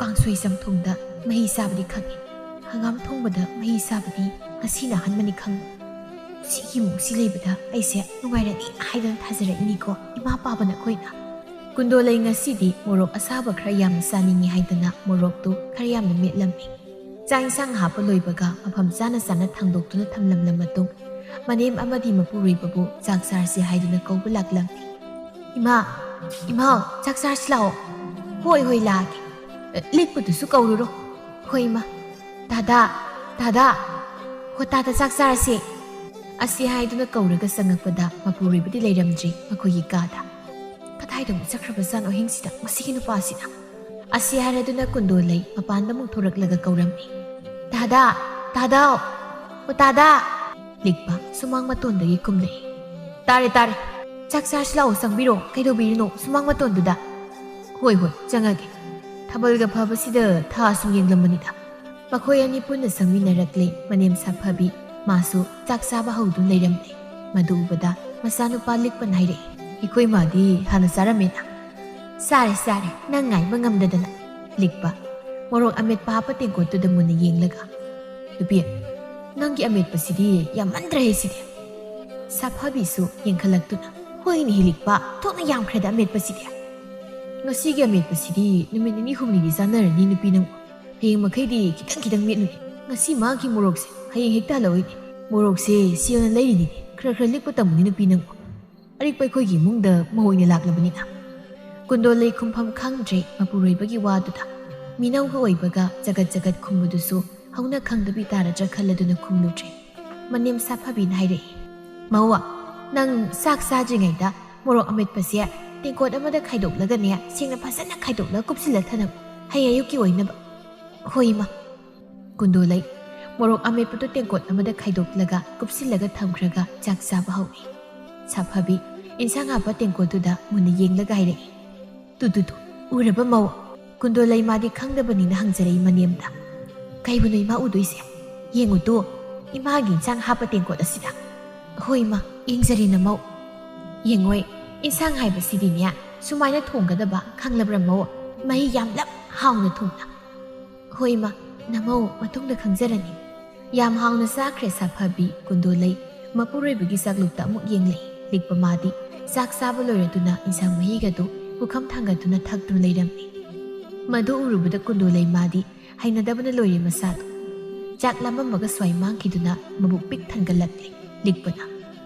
ꯀꯥꯡꯁꯣꯏ ꯆꯝꯊꯣꯡꯗ ꯃꯍꯤ ꯆꯥꯕꯗꯤ ꯈꯪꯉꯤ, ꯍꯪꯒꯥꯝ ꯊꯣꯡꯕꯗ ꯃꯍꯤ ꯆꯥꯕꯗꯤ ꯉꯁꯤꯅ ꯑꯍꯥꯟꯕꯅꯤ ꯈꯪꯉꯤ"꯫ ꯁꯤꯒꯤ ꯏꯃꯨꯡꯁꯤ ꯂꯩꯕꯗ ꯑꯩꯁꯦ ꯅꯨꯡꯉꯥꯏꯔꯅꯤ ꯍꯥꯏꯗꯅ ꯊꯥꯖꯔꯛꯏꯅꯤꯀꯣ, ꯏꯃꯥ ꯄꯥꯕ ꯅꯈꯣꯏꯅ꯫ ꯀꯨꯟꯗꯣꯂꯩ ꯉꯁꯤꯗꯤ ꯃꯣꯔꯣꯛ ꯑꯁꯥꯕ ꯈꯔ ꯌꯥꯝꯅ ꯆꯥꯅꯤꯡꯉꯤ ꯍꯥꯏꯗꯅ ꯃꯣꯔꯣꯛꯇꯨ ꯈꯔ ꯌꯥꯝꯅ ꯃꯦꯠꯂꯝꯃꯤ꯫ ꯆꯥꯛ ꯏꯟꯁꯥꯡ ꯍꯥꯞꯄ ꯂꯣꯏꯕꯒ ꯃꯐꯝ ꯆꯥꯅ ꯆꯥꯅ ꯊꯥꯡꯗꯣꯛꯇꯨꯅ ꯊꯝꯂꯝꯂ ꯃꯇꯨꯡ, ꯃꯅꯦꯝ ꯑꯃꯗꯤ ꯃꯄꯨꯔꯣꯏꯕꯕꯨ ꯆꯥꯛ ꯆꯥꯔꯁꯤ ꯍꯥꯏꯗꯨꯅ ꯀꯧꯕ ꯂꯥꯛꯂꯝꯃꯤ꯫ "ꯏꯃꯥ, ꯏꯃꯥ, ꯆꯥꯛ ꯆꯥꯔꯁꯤ ꯂꯥꯛꯑꯣ꯫" "ꯍꯣꯏ, ꯍꯣꯏ, ꯂꯥꯛꯑꯒꯦ꯫ ꯑꯦ, ꯂꯤꯛꯄꯗꯨꯁꯨ ꯀꯧꯔꯨꯔꯣ꯫" "ꯍꯣꯏ, ꯏꯃꯥ꯫ ꯇꯥꯗꯥ, ꯇꯥꯗꯥ, ꯍꯣ ꯇꯥꯗꯥ, ꯆꯥꯛ ꯆꯥꯔꯁꯤ꯫" ꯑꯁꯤ ꯍꯥꯏꯗꯨꯅ ꯀꯧꯔꯒ ꯆꯪꯉꯛꯄꯗ ꯃꯄꯨꯔꯣꯏꯕꯗꯤ ꯂꯩꯔꯝꯗ꯭ꯔꯤ ꯃꯈꯣꯏꯒꯤ ꯀꯥꯗ꯫ "ꯀꯗꯥꯏꯗ ꯑꯃꯨꯛ ꯆꯠꯈ꯭ꯔꯕꯖꯥꯠꯅꯣ ꯑꯍꯤꯡꯁꯤꯗ ꯃꯁꯤꯒꯤ ꯅꯨꯄꯥꯁꯤꯅ?" ꯑꯁꯤ ꯍꯥꯏꯔꯗꯨꯅ ꯀꯨꯟꯗꯣꯂꯩ ꯃꯄꯥꯟꯗ ꯑꯃꯨꯛ ꯊꯣꯔꯛꯂꯒ ꯀꯧꯔꯝꯃꯤ꯫ "ꯇꯥꯗꯥ, ꯇꯥꯗꯥꯎ, ꯑꯣ ꯇꯥꯗꯥ!" ꯂꯤꯛꯄ ꯁꯨꯃꯥꯡ ꯃꯇꯣꯟꯗꯒꯤ ꯀꯨꯝꯂꯛꯏ꯫ "ꯇꯥꯔꯦ, ꯇꯥꯔꯦ꯫ ꯆꯥꯛ ꯆꯥꯔꯁꯤ ꯂꯥꯛꯑꯣ, ꯆꯪꯕꯤꯔꯣ꯫ ꯀꯩꯗꯧꯕꯤꯔꯤꯅꯣ ꯁꯨꯃꯥꯡ ꯃꯇꯣꯟꯗꯨꯗ?" "ꯍꯣꯏ, ꯍꯣꯏ, ꯆꯪꯉꯒꯦ꯫ ꯊꯥꯕꯜꯒ ꯐꯕꯁꯤꯗ ꯊꯥ ꯁꯨꯝ ꯌꯦꯡꯂꯝꯕꯅꯤꯗ꯫" ꯃꯈꯣꯏ ꯑꯅꯤ ꯄꯨꯟꯅ ꯆꯪꯃꯤꯟꯅꯔꯛꯂꯦ꯫ ꯃꯅꯦꯝ ꯁꯥꯐꯕꯤ ꯃꯥꯁꯨ ꯆꯥꯛ ꯆꯥꯕ ꯍꯧꯗꯨꯅ ꯂꯩꯔꯝꯂꯦ꯫ ꯃꯗꯨ ꯎꯕꯗ ꯃꯆꯥꯅꯨꯄꯥ ꯂꯤꯛꯄꯅ ꯍꯥꯏꯔꯛꯏ, "ꯑꯩꯈꯣꯏ ꯃꯥꯗꯤ ꯍꯥꯟꯅ ꯆꯥꯔꯝꯃꯦꯅ?" "ꯆꯥꯔꯦ, ꯆꯥꯔꯦ, ꯅꯪ ꯉꯥꯏꯕ ꯉꯝꯗꯗꯅ꯫" ꯂꯤꯛꯄ ꯃꯣꯔꯣꯛ ꯑꯃꯦꯠꯄ ꯍꯥꯞꯄ ꯇꯦꯡꯀꯣꯠꯇꯨꯗ ꯃꯨꯟꯅ ꯌꯦꯡꯂꯒ, "ꯅꯨꯄꯤ, ꯅꯪꯒꯤ ꯑꯃꯦꯠꯄꯁꯤꯗꯤ ꯌꯥꯝꯃꯟꯗ꯭ꯔꯦꯍꯦ ꯁꯤꯗꯤ꯫" ꯁꯥꯐꯕꯤꯁꯨ ꯌꯦꯡꯈꯠꯂꯛꯇꯨꯅ, "ꯍꯣꯏꯅꯦ ꯍꯦ ꯂꯤꯛꯄ, ꯊꯣꯛꯅ ꯌꯥꯝꯈ꯭ꯔꯦꯗ ꯑꯃꯦꯠꯄꯁꯤꯗꯤ꯫ ꯉꯁꯤꯒꯤ ꯑꯃꯦꯠꯄꯁꯤꯗꯤ ꯅꯨꯃꯤꯠ ꯅꯤꯅꯤ ꯍꯨꯝꯅꯤꯗꯤ ꯆꯥꯅꯔꯅꯤ ꯅꯨꯄꯤ ꯅꯪꯕꯨ꯫ ꯍꯌꯦꯡ ꯃꯈꯩꯗꯤ ꯈꯤꯇꯪ ꯈꯤꯇꯪ ꯃꯦꯠꯂꯨꯅꯦ꯫ ꯉꯁꯤ ꯃꯥꯒꯤ ꯃꯣꯔꯣꯛꯁꯦ ꯍꯌꯦꯡ ꯍꯦꯛꯇ ꯍꯜꯂꯛꯑꯣꯏꯅꯦ꯫ ꯃꯣꯔꯣꯛꯁꯦ ꯁꯤ ꯑꯣꯏꯅ ꯂꯩꯔꯤꯅꯤꯅꯦ꯫ ꯈꯔ ꯈꯔ ꯂꯤꯛꯄ ꯇꯝꯃꯨꯅꯦ ꯅꯨꯄꯤ ꯅꯪꯕꯨ꯫ ꯑꯔꯤꯛꯄ ꯑꯩꯈꯣꯏꯒꯤ ꯏꯃꯨꯡꯗ ꯃꯧ ꯑꯣꯏꯅ ꯂꯥꯛꯂꯕꯅꯤꯅ꯫" ꯀꯨꯟꯗꯣꯂꯩ ꯈꯨꯝꯐꯝ ꯈꯪꯗ꯭ꯔꯦ ꯃꯄꯨꯔꯣꯏꯕꯒꯤ ꯋꯥꯗꯨꯗ꯫ ꯃꯤꯅꯧꯒ ꯑꯣꯏꯕꯒ ꯆꯒꯠ ꯆꯒꯠ ꯈꯨꯝꯕꯗꯨꯁꯨ ꯍꯧꯅ ꯈꯪꯗꯕꯤ ꯇꯥꯔꯗ꯭ꯔꯥ ꯈꯜꯂꯗꯨꯅ ꯈꯨꯝꯂꯨꯗ꯭ꯔꯦ꯫ ꯃꯅꯦꯝ ꯁꯥꯐꯕꯤꯅ ꯍꯥꯏꯔꯛꯏ, "ꯃꯧ, ꯅꯪ ꯆꯥꯛ ꯆꯥꯗ꯭ꯔꯤꯉꯩꯗ ꯃꯣꯔꯣꯛ ꯑꯃꯦꯠꯄꯁꯦ ꯇꯦꯡꯀꯣꯠ ꯑꯃꯗ ꯈꯥꯏꯗꯣꯛꯂꯒꯅꯦ, ꯁꯦꯡꯅ ꯐꯖꯅ ꯈꯥꯏꯗꯣꯛꯂꯒ ꯀꯨꯞꯁꯤꯜꯂ ꯊꯅꯝꯃꯨ, ꯍꯌꯦꯡ ꯑꯌꯨꯛꯀꯤ ꯑꯣꯏꯅꯕ꯫" "ꯍꯣꯏ, ꯏꯃꯥ꯫" ꯀꯨꯟꯗꯣꯂꯩ ꯃꯣꯔꯣꯛ ꯑꯃꯦꯠꯄꯗꯨ ꯇꯦꯡꯀꯣꯠ ꯑꯃꯗ ꯈꯥꯏꯗꯣꯛꯂꯒ ꯀꯨꯞꯁꯤꯜꯂꯒ ꯊꯝꯈ꯭ꯔꯒ ꯆꯥꯛ ꯆꯥꯕ ꯍꯧꯏ꯫ ꯁꯥꯐꯕꯤ ꯏꯟꯁꯥꯡ ꯍꯥꯞꯄ ꯇꯦꯡꯀꯣꯠꯇꯨꯗ ꯃꯨꯟꯅ ꯌꯦꯡꯂꯒ ꯍꯥꯏꯔꯛꯏ, "ꯇꯨ, ꯇꯨ, ꯇꯨ, ꯎꯔꯕ ꯃꯧ?" ꯀꯨꯟꯗꯣꯂꯩ ꯃꯥꯗꯤ ꯈꯪꯗꯕꯅꯤꯅ ꯍꯪꯖꯔꯛꯏ ꯃꯅꯦꯝꯗ, "ꯀꯩꯕꯨꯅꯣ ꯏꯃꯥ ꯎꯗꯣꯏꯁꯦ? ꯌꯦꯡꯉꯨ ꯇꯨ, ꯏꯃꯥꯒꯤ ꯏꯟꯁꯥꯡ ꯍꯥꯞꯄ ꯇꯦꯡꯀꯣꯠ ꯑꯁꯤꯗ꯫" "ꯍꯣꯏ ꯏꯃꯥ, ꯌꯦꯡꯖꯔꯦ ꯅꯃꯧ꯫" "ꯌꯦꯡꯉꯣꯏ, ꯏꯟꯁꯥꯡ ꯍꯥꯏꯕꯁꯤꯗꯤꯅꯦ ꯁꯨꯃꯥꯏꯅ ꯊꯣꯡꯒꯗꯕ ꯈꯪꯂꯕ꯭ꯔꯥ ꯃꯧ? ꯃꯍꯤ ꯌꯥꯝꯂꯞ ꯍꯥꯎꯅ ꯊꯣꯡꯅ꯫" "ꯍꯣꯏ ꯏꯃꯥ, ꯅꯃꯧ ꯃꯇꯨꯡꯗ ꯈꯪꯖꯔꯅꯤ꯫" ꯌꯥꯝ ꯍꯥꯎꯅ ꯆꯥꯈ꯭ꯔꯦ ꯁꯥꯐꯕꯤ꯫ ꯀꯨꯟꯗꯣꯂꯩ ꯃꯄꯨꯔꯣꯏꯕꯒꯤ ꯆꯥꯛꯂꯨꯛꯇ ꯑꯃꯨꯛ ꯌꯦꯡꯂꯛꯏ꯫ ꯂꯤꯛꯄ ꯃꯥꯗꯤ ꯆꯥꯛ ꯆꯥꯕ ꯂꯣꯏꯔꯗꯨꯅ ꯏꯟꯁꯥꯡ ꯃꯍꯤꯒꯗꯨ ꯄꯨꯈꯝ ꯊꯥꯡꯒꯠꯇꯨꯅ ꯊꯛꯇꯨꯅ ꯂꯩꯔꯝꯃꯤ꯫ ꯃꯗꯨ ꯎꯔꯨꯕꯗ ꯀꯨꯟꯗꯣꯂꯩ ꯃꯥꯗꯤ ꯍꯩꯅꯗꯕꯅ ꯂꯣꯏꯔꯦ ꯃꯁꯥꯗꯨ꯫ ꯆꯥꯛ ꯂꯥꯝꯃꯝꯃꯒ ꯁ꯭ꯋꯥꯏ ꯃꯥꯡꯈꯤꯗꯨꯅ ꯃꯕꯨꯛ ꯄꯤꯛ ꯊꯟꯒꯠꯂꯛꯂꯦ ꯂꯤꯛꯄꯅ꯫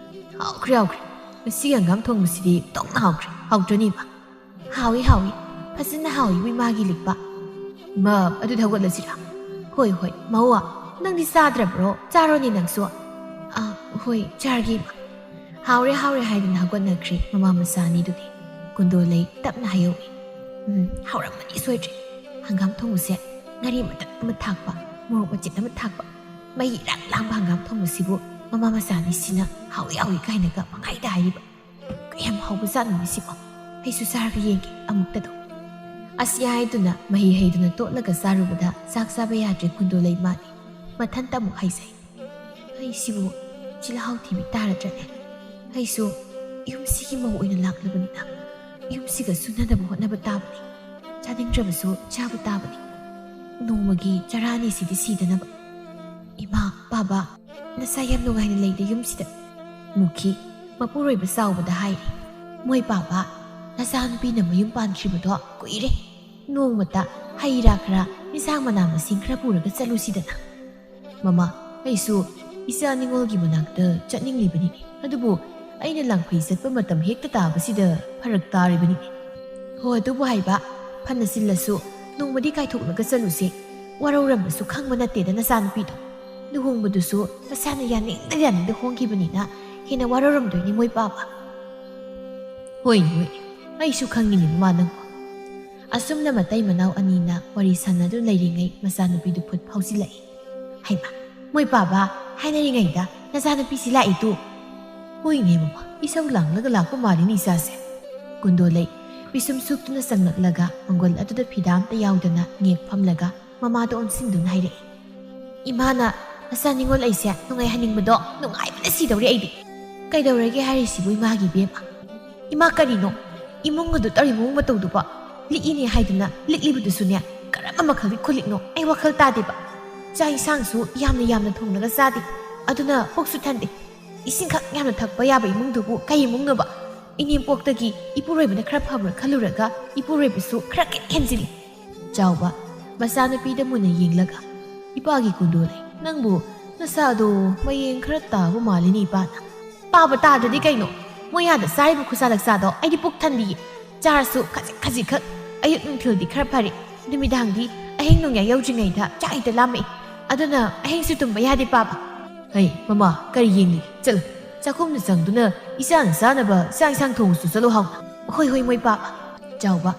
"ꯍꯥꯎꯈ꯭ꯔꯦ, ꯍꯥꯎꯈ꯭ꯔꯦ꯫ ꯉꯁꯤꯒꯤ ꯍꯪꯒꯥꯝ ꯊꯣꯡꯕꯁꯤꯗꯤ ꯇꯧꯅ ꯍꯥꯎꯈ꯭ꯔꯦ꯫ ꯍꯥꯎꯇ꯭ꯔꯅꯦ, ꯏꯃꯥ?" "ꯍꯥꯎꯏ, ꯍꯥꯎꯏ꯫ ꯐꯖꯅ ꯍꯥꯎꯏꯕꯨ, ꯏꯃꯥꯒꯤ ꯂꯤꯛꯄ꯫ ꯏꯃꯥ, ꯑꯗꯨꯗꯤ ꯍꯧꯒꯠꯂꯁꯤꯔꯥ?" "ꯍꯣꯏ, ꯍꯣꯏ, ꯃꯧꯋꯥ, ꯅꯪꯗꯤ ꯆꯥꯗ꯭ꯔꯕ꯭ꯔꯣ? ꯆꯥꯔꯣꯅꯦ ꯅꯪꯁꯨ꯫" "ꯑꯥ, ꯍꯣꯏ, ꯆꯥꯔꯒꯦ, ꯏꯃꯥ꯫" ꯍꯥꯎꯔꯦ, ꯍꯥꯎꯔꯦ ꯍꯥꯏꯗꯨꯅ ꯍꯧꯒꯠꯅꯈ꯭ꯔꯦ ꯃꯃꯥ ꯃꯆꯥ ꯑꯅꯤꯗꯨꯗꯤ꯫ ꯀꯨꯟꯗꯣꯂꯩ ꯇꯞꯅ ꯍꯥꯏꯍꯧꯏ꯫ "ꯎꯝ, ꯍꯥꯎꯔꯝꯃꯅꯤ ꯁꯣꯏꯗ꯭ꯔꯦ꯫ ꯍꯪꯒꯥꯝ ꯊꯣꯡꯕꯁꯦ ꯉꯥꯔꯤ ꯃꯇꯠ ꯑꯃ ꯊꯥꯛꯄ, ꯃꯣꯔꯣꯛ ꯃꯆꯦꯠ ꯑꯃ ꯊꯥꯛꯄ, ꯃꯍꯤ ꯏꯔꯥꯡ ꯂꯥꯡꯕ ꯍꯪꯒꯥꯝ ꯊꯣꯡꯕꯁꯤꯕꯨ ꯃꯃꯥ ꯃꯆꯥ ꯑꯅꯤꯁꯤꯅ ꯍꯥꯎꯏ ꯍꯥꯎꯏ ꯀꯥꯏꯅꯒ ꯄꯪꯍꯥꯏꯗ ꯍꯥꯏꯔꯤꯕ꯫ ꯀꯌꯥꯝ ꯍꯥꯎꯕꯖꯥꯠꯅꯣꯅꯦ ꯁꯤꯕꯣ? ꯑꯩꯁꯨ ꯆꯥꯔꯒ ꯌꯦꯡꯒꯦ ꯑꯃꯨꯛꯇꯗꯣ꯫" ꯑꯁꯤ ꯍꯥꯏꯗꯨꯅ ꯃꯍꯤ ꯍꯩꯗꯨꯅ ꯇꯣꯠꯂꯒ ꯆꯥꯔꯨꯕꯗ ꯆꯥꯛ ꯆꯥꯕ ꯌꯥꯗ꯭ꯔꯦ ꯀꯨꯟꯗꯣꯂꯩ ꯃꯥꯗꯤ꯫ ꯃꯊꯟꯇ ꯑꯃꯨꯛ ꯍꯥꯏꯖꯩ꯫ "ꯑꯩꯁꯤꯕꯨ ꯆꯤꯜꯍꯥꯎ ꯊꯤꯕꯤ ꯇꯥꯔꯗ꯭ꯔꯅꯦ? ꯑꯩꯁꯨ ꯌꯨꯝꯁꯤꯒꯤ ꯃꯧ ꯑꯣꯏꯅ ꯂꯥꯛꯂꯕꯅꯤꯅ ꯌꯨꯝꯁꯤꯒ ꯆꯨꯅꯅꯕ ꯍꯣꯠꯅꯕ ꯇꯥꯕꯅꯤ꯫ ꯆꯥꯅꯤꯡꯗ꯭ꯔꯕꯁꯨ ꯆꯥꯕ ꯇꯥꯕꯅꯤ꯫ ꯅꯣꯡꯃꯒꯤ ꯆꯔꯥ ꯑꯅꯤꯁꯤꯗꯤ ꯁꯤꯗꯅꯕ꯫ ꯏꯃꯥ, ꯄꯥꯕ, ꯅꯆꯥ ꯌꯥꯝ ꯅꯨꯡꯉꯥꯏꯅ ꯂꯩꯗ ꯌꯨꯝꯁꯤꯗ꯫" ꯃꯨꯈꯤ ꯃꯄꯨꯔꯣꯏꯕ ꯆꯥꯎꯕꯗ ꯍꯥꯏꯔꯤ꯫ "ꯃꯣꯏ ꯄꯥꯕ, ꯅꯆꯥꯅꯨꯄꯤꯅ ꯃꯌꯨꯝ ꯄꯥꯟꯈꯤꯕꯗꯣ ꯀꯨꯏꯔꯦ꯫ ꯅꯣꯡꯃꯇ ꯍꯩ ꯔꯥ ꯈꯔ, ꯏꯟꯁꯥꯡ ꯃꯅꯥ ꯃꯁꯤꯡ ꯈꯔ ꯄꯨꯔꯒ ꯆꯠꯂꯨꯁꯤꯗꯅ꯫" "ꯃꯃꯥ, ꯑꯩꯁꯨ ꯏꯆꯥ ꯅꯤꯉꯣꯜꯒꯤ ꯃꯅꯥꯛꯇ ꯆꯠꯅꯤꯡꯂꯤꯕꯅꯤꯅꯦ꯫ ꯑꯗꯨꯕꯨ ꯑꯩꯅ ꯂꯥꯡꯐꯩ ꯆꯠꯄ ꯃꯇꯝ ꯍꯦꯛꯇ ꯇꯥꯕꯁꯤꯗ ꯐꯔꯛ ꯇꯥꯔꯤꯕꯅꯤꯅꯦ꯫" "ꯍꯣ, ꯑꯗꯨꯕꯨ ꯍꯥꯏꯕ, ꯐꯅ ꯆꯤꯜꯂꯁꯨ ꯅꯣꯡꯃꯗꯤ ꯀꯥꯏꯊꯣꯛꯂꯒ ꯆꯠꯂꯨꯁꯦ꯫ ꯋꯥꯔꯧꯔꯝꯕꯁꯨ ꯈꯪꯕ ꯅꯠꯇꯦꯗ ꯅꯆꯥꯅꯨꯄꯤꯗꯣ꯫ ꯂꯨꯍꯣꯡꯕꯗꯨꯁꯨ ꯃꯁꯥꯅ ꯌꯥꯅꯤꯡꯗ ꯌꯥꯅꯤꯡꯗ ꯍꯣꯡꯈꯤꯕꯅꯤꯅ ꯍꯦꯟꯅ ꯋꯥꯔꯧꯔꯝꯗꯣꯏꯅꯤ ꯃꯣꯏ ꯄꯥꯕ꯫" "ꯍꯣꯏꯅꯦ, ꯍꯣꯏꯅꯦ, ꯑꯩꯁꯨ ꯈꯪꯉꯤꯅꯦ ꯃꯃꯥ ꯅꯪꯕꯨ꯫" ꯑꯁꯨꯝꯅ ꯃꯇꯩ ꯃꯅꯥꯎ ꯑꯅꯤꯅ ꯋꯥꯔꯤ ꯁꯥꯟꯅꯗꯨꯅ ꯂꯩꯔꯤꯉꯩ ꯃꯆꯥꯅꯨꯄꯤꯗꯨ ꯐꯨꯠ ꯐꯥꯎꯖꯤꯜꯂꯛꯏ꯫ "ꯍꯩꯃꯥ, ꯃꯣꯏ ꯄꯥꯕ ꯍꯥꯏꯅꯔꯤꯉꯩꯗ ꯅꯆꯥꯅꯨꯄꯤꯁꯤ ꯂꯥꯛꯏꯗꯨ!" "ꯍꯣꯏꯅꯦ ꯃꯃꯥ, ꯏꯁꯧ ꯂꯥꯡꯂꯒ ꯂꯥꯛꯄ ꯃꯥꯜꯂꯤꯅꯦ ꯏꯆꯥꯁꯦ꯫" ꯀꯨꯟꯗꯣꯂꯩ ꯄꯤꯁꯨꯝ ꯁꯨꯛꯇꯨꯅ ꯆꯪꯂꯛꯂꯒ ꯃꯪꯒꯣꯜ ꯑꯗꯨꯗ ꯐꯤꯗꯥ ꯑꯝꯇ ꯌꯥꯎꯗꯅ ꯉꯦꯛ ꯐꯝꯂꯒ ꯃꯃꯥꯗ ꯑꯣꯟꯁꯤꯟꯗꯨꯅ ꯍꯥꯏꯔꯛꯏ꯫ "ꯏꯃꯥꯅ ꯃꯆꯥ ꯅꯤꯉꯣꯜ ꯑꯩꯁꯦ ꯅꯨꯡꯉꯥꯏꯍꯟꯅꯤꯡꯕꯗꯣ ꯅꯨꯡꯉꯥꯏꯕꯅ ꯁꯤꯗꯧꯔꯦ ꯑꯩꯗꯤ꯫ ꯀꯩꯗꯧꯔꯒꯦ ꯍꯥꯏꯔꯤꯁꯤꯕꯨ ꯏꯃꯥꯒꯤ ꯏꯕꯦꯝꯃ? ꯏꯃꯥ ꯀꯔꯤꯅꯣ? ꯏꯃꯨꯡ ꯑꯗꯨ ꯇꯧꯔꯤ ꯃꯑꯣꯡ ꯃꯇꯧꯗꯨꯕꯣ? ꯂꯤꯛꯏꯅꯦ ꯍꯥꯏꯗꯨꯅ ꯂꯤꯛꯂꯤꯕꯗꯨꯁꯨꯅꯦ, ꯀꯔꯝꯕ ꯃꯈꯜꯒꯤ ꯈꯨꯂꯤꯛꯅꯣ? ꯑꯩ ꯋꯥꯈꯜ ꯇꯥꯗꯦꯕ꯫ ꯆꯥꯛ ꯏꯟꯁꯥꯡꯁꯨ ꯌꯥꯝꯅ ꯌꯥꯝꯅ ꯊꯣꯡꯂꯒ ꯆꯥꯗꯦ, ꯑꯗꯨꯅ ꯄꯨꯛꯁꯨ ꯊꯟꯗꯦ꯫" ꯏꯁꯤꯡꯈꯛ ꯌꯥꯝꯅ ꯊꯛꯄ ꯌꯥꯕ ꯏꯃꯨꯡꯗꯨꯕꯨ ꯀꯩ ꯏꯃꯨꯡꯅꯣꯕ? ꯏꯅꯦꯝꯄꯣꯛꯇꯒꯤ ꯏꯄꯨꯔꯣꯏꯕꯅ ꯈꯔ ꯐꯕ꯭ꯔꯥ ꯈꯜꯂꯨꯔꯒ ꯏꯄꯨꯔꯣꯏꯕꯁꯨ ꯈꯔ ꯍꯦꯛ ꯍꯦꯟꯖꯤꯜꯂꯤ꯫ ꯆꯥꯎꯕ, ꯃꯆꯥꯅꯨꯄꯤꯗ ꯃꯨꯟꯅ ꯌꯦꯡꯂꯒ, "ꯏꯄꯥꯒꯤ ꯀꯨꯟꯗꯣ ꯂꯩ, ꯅꯪꯕꯨ ꯅꯁꯥꯗꯣ ꯃꯌꯦꯡ ꯈꯔ ꯇꯥꯕ ꯃꯥꯜꯂꯤꯅꯦ ꯏꯄꯥꯅ"꯫ ꯇꯥꯕ ꯇꯥꯗ꯭ꯔꯗꯤ ꯀꯩꯅꯣ? ꯃꯣꯏ ꯑꯥꯗ ꯆꯥꯔꯤꯕ ꯈꯨꯠꯁꯥ ꯂꯛꯁꯥꯗꯣ ꯑꯩꯗꯤ ꯄꯨꯛ ꯊꯟꯗꯤꯌꯦ꯫ ꯆꯥꯔꯁꯨ ꯈꯖꯤꯛ ꯈꯖꯤꯛꯈꯛ꯫ ꯑꯌꯨꯛ ꯅꯨꯡꯊꯤꯜꯗꯤ ꯈꯔ ꯐꯔꯦ, ꯅꯨꯃꯤꯗꯥꯡꯗꯤ ꯑꯍꯤꯡ ꯅꯣꯡꯌꯥꯏ ꯌꯧꯗ꯭ꯔꯤꯉꯩꯗ ꯆꯥꯛ ꯍꯦꯛꯇ ꯂꯥꯝꯃꯛꯏ꯫ ꯑꯗꯨꯅ ꯑꯍꯤꯡꯁꯨ ꯇꯨꯝꯕ ꯌꯥꯗꯦ ꯄꯥꯕ꯫ "ꯍꯩ ꯃꯃꯥ, ꯀꯔꯤ ꯌꯦꯡꯂꯤ? ꯆꯠꯂꯨ, ꯆꯥꯛꯈꯨꯝꯗ ꯆꯪꯗꯨꯅ ꯏꯆꯥꯅ ꯆꯥꯅꯕ ꯆꯥꯛ ꯏꯟꯁꯥꯡ ꯊꯣꯡꯉꯨꯆꯣ, ꯆꯠꯂꯨ ꯍꯥꯎꯅ"꯫ "ꯍꯣꯏ ꯍꯣꯏ ꯃꯣꯏ ꯄꯥꯕ"꯫ ꯆꯥꯎꯕ,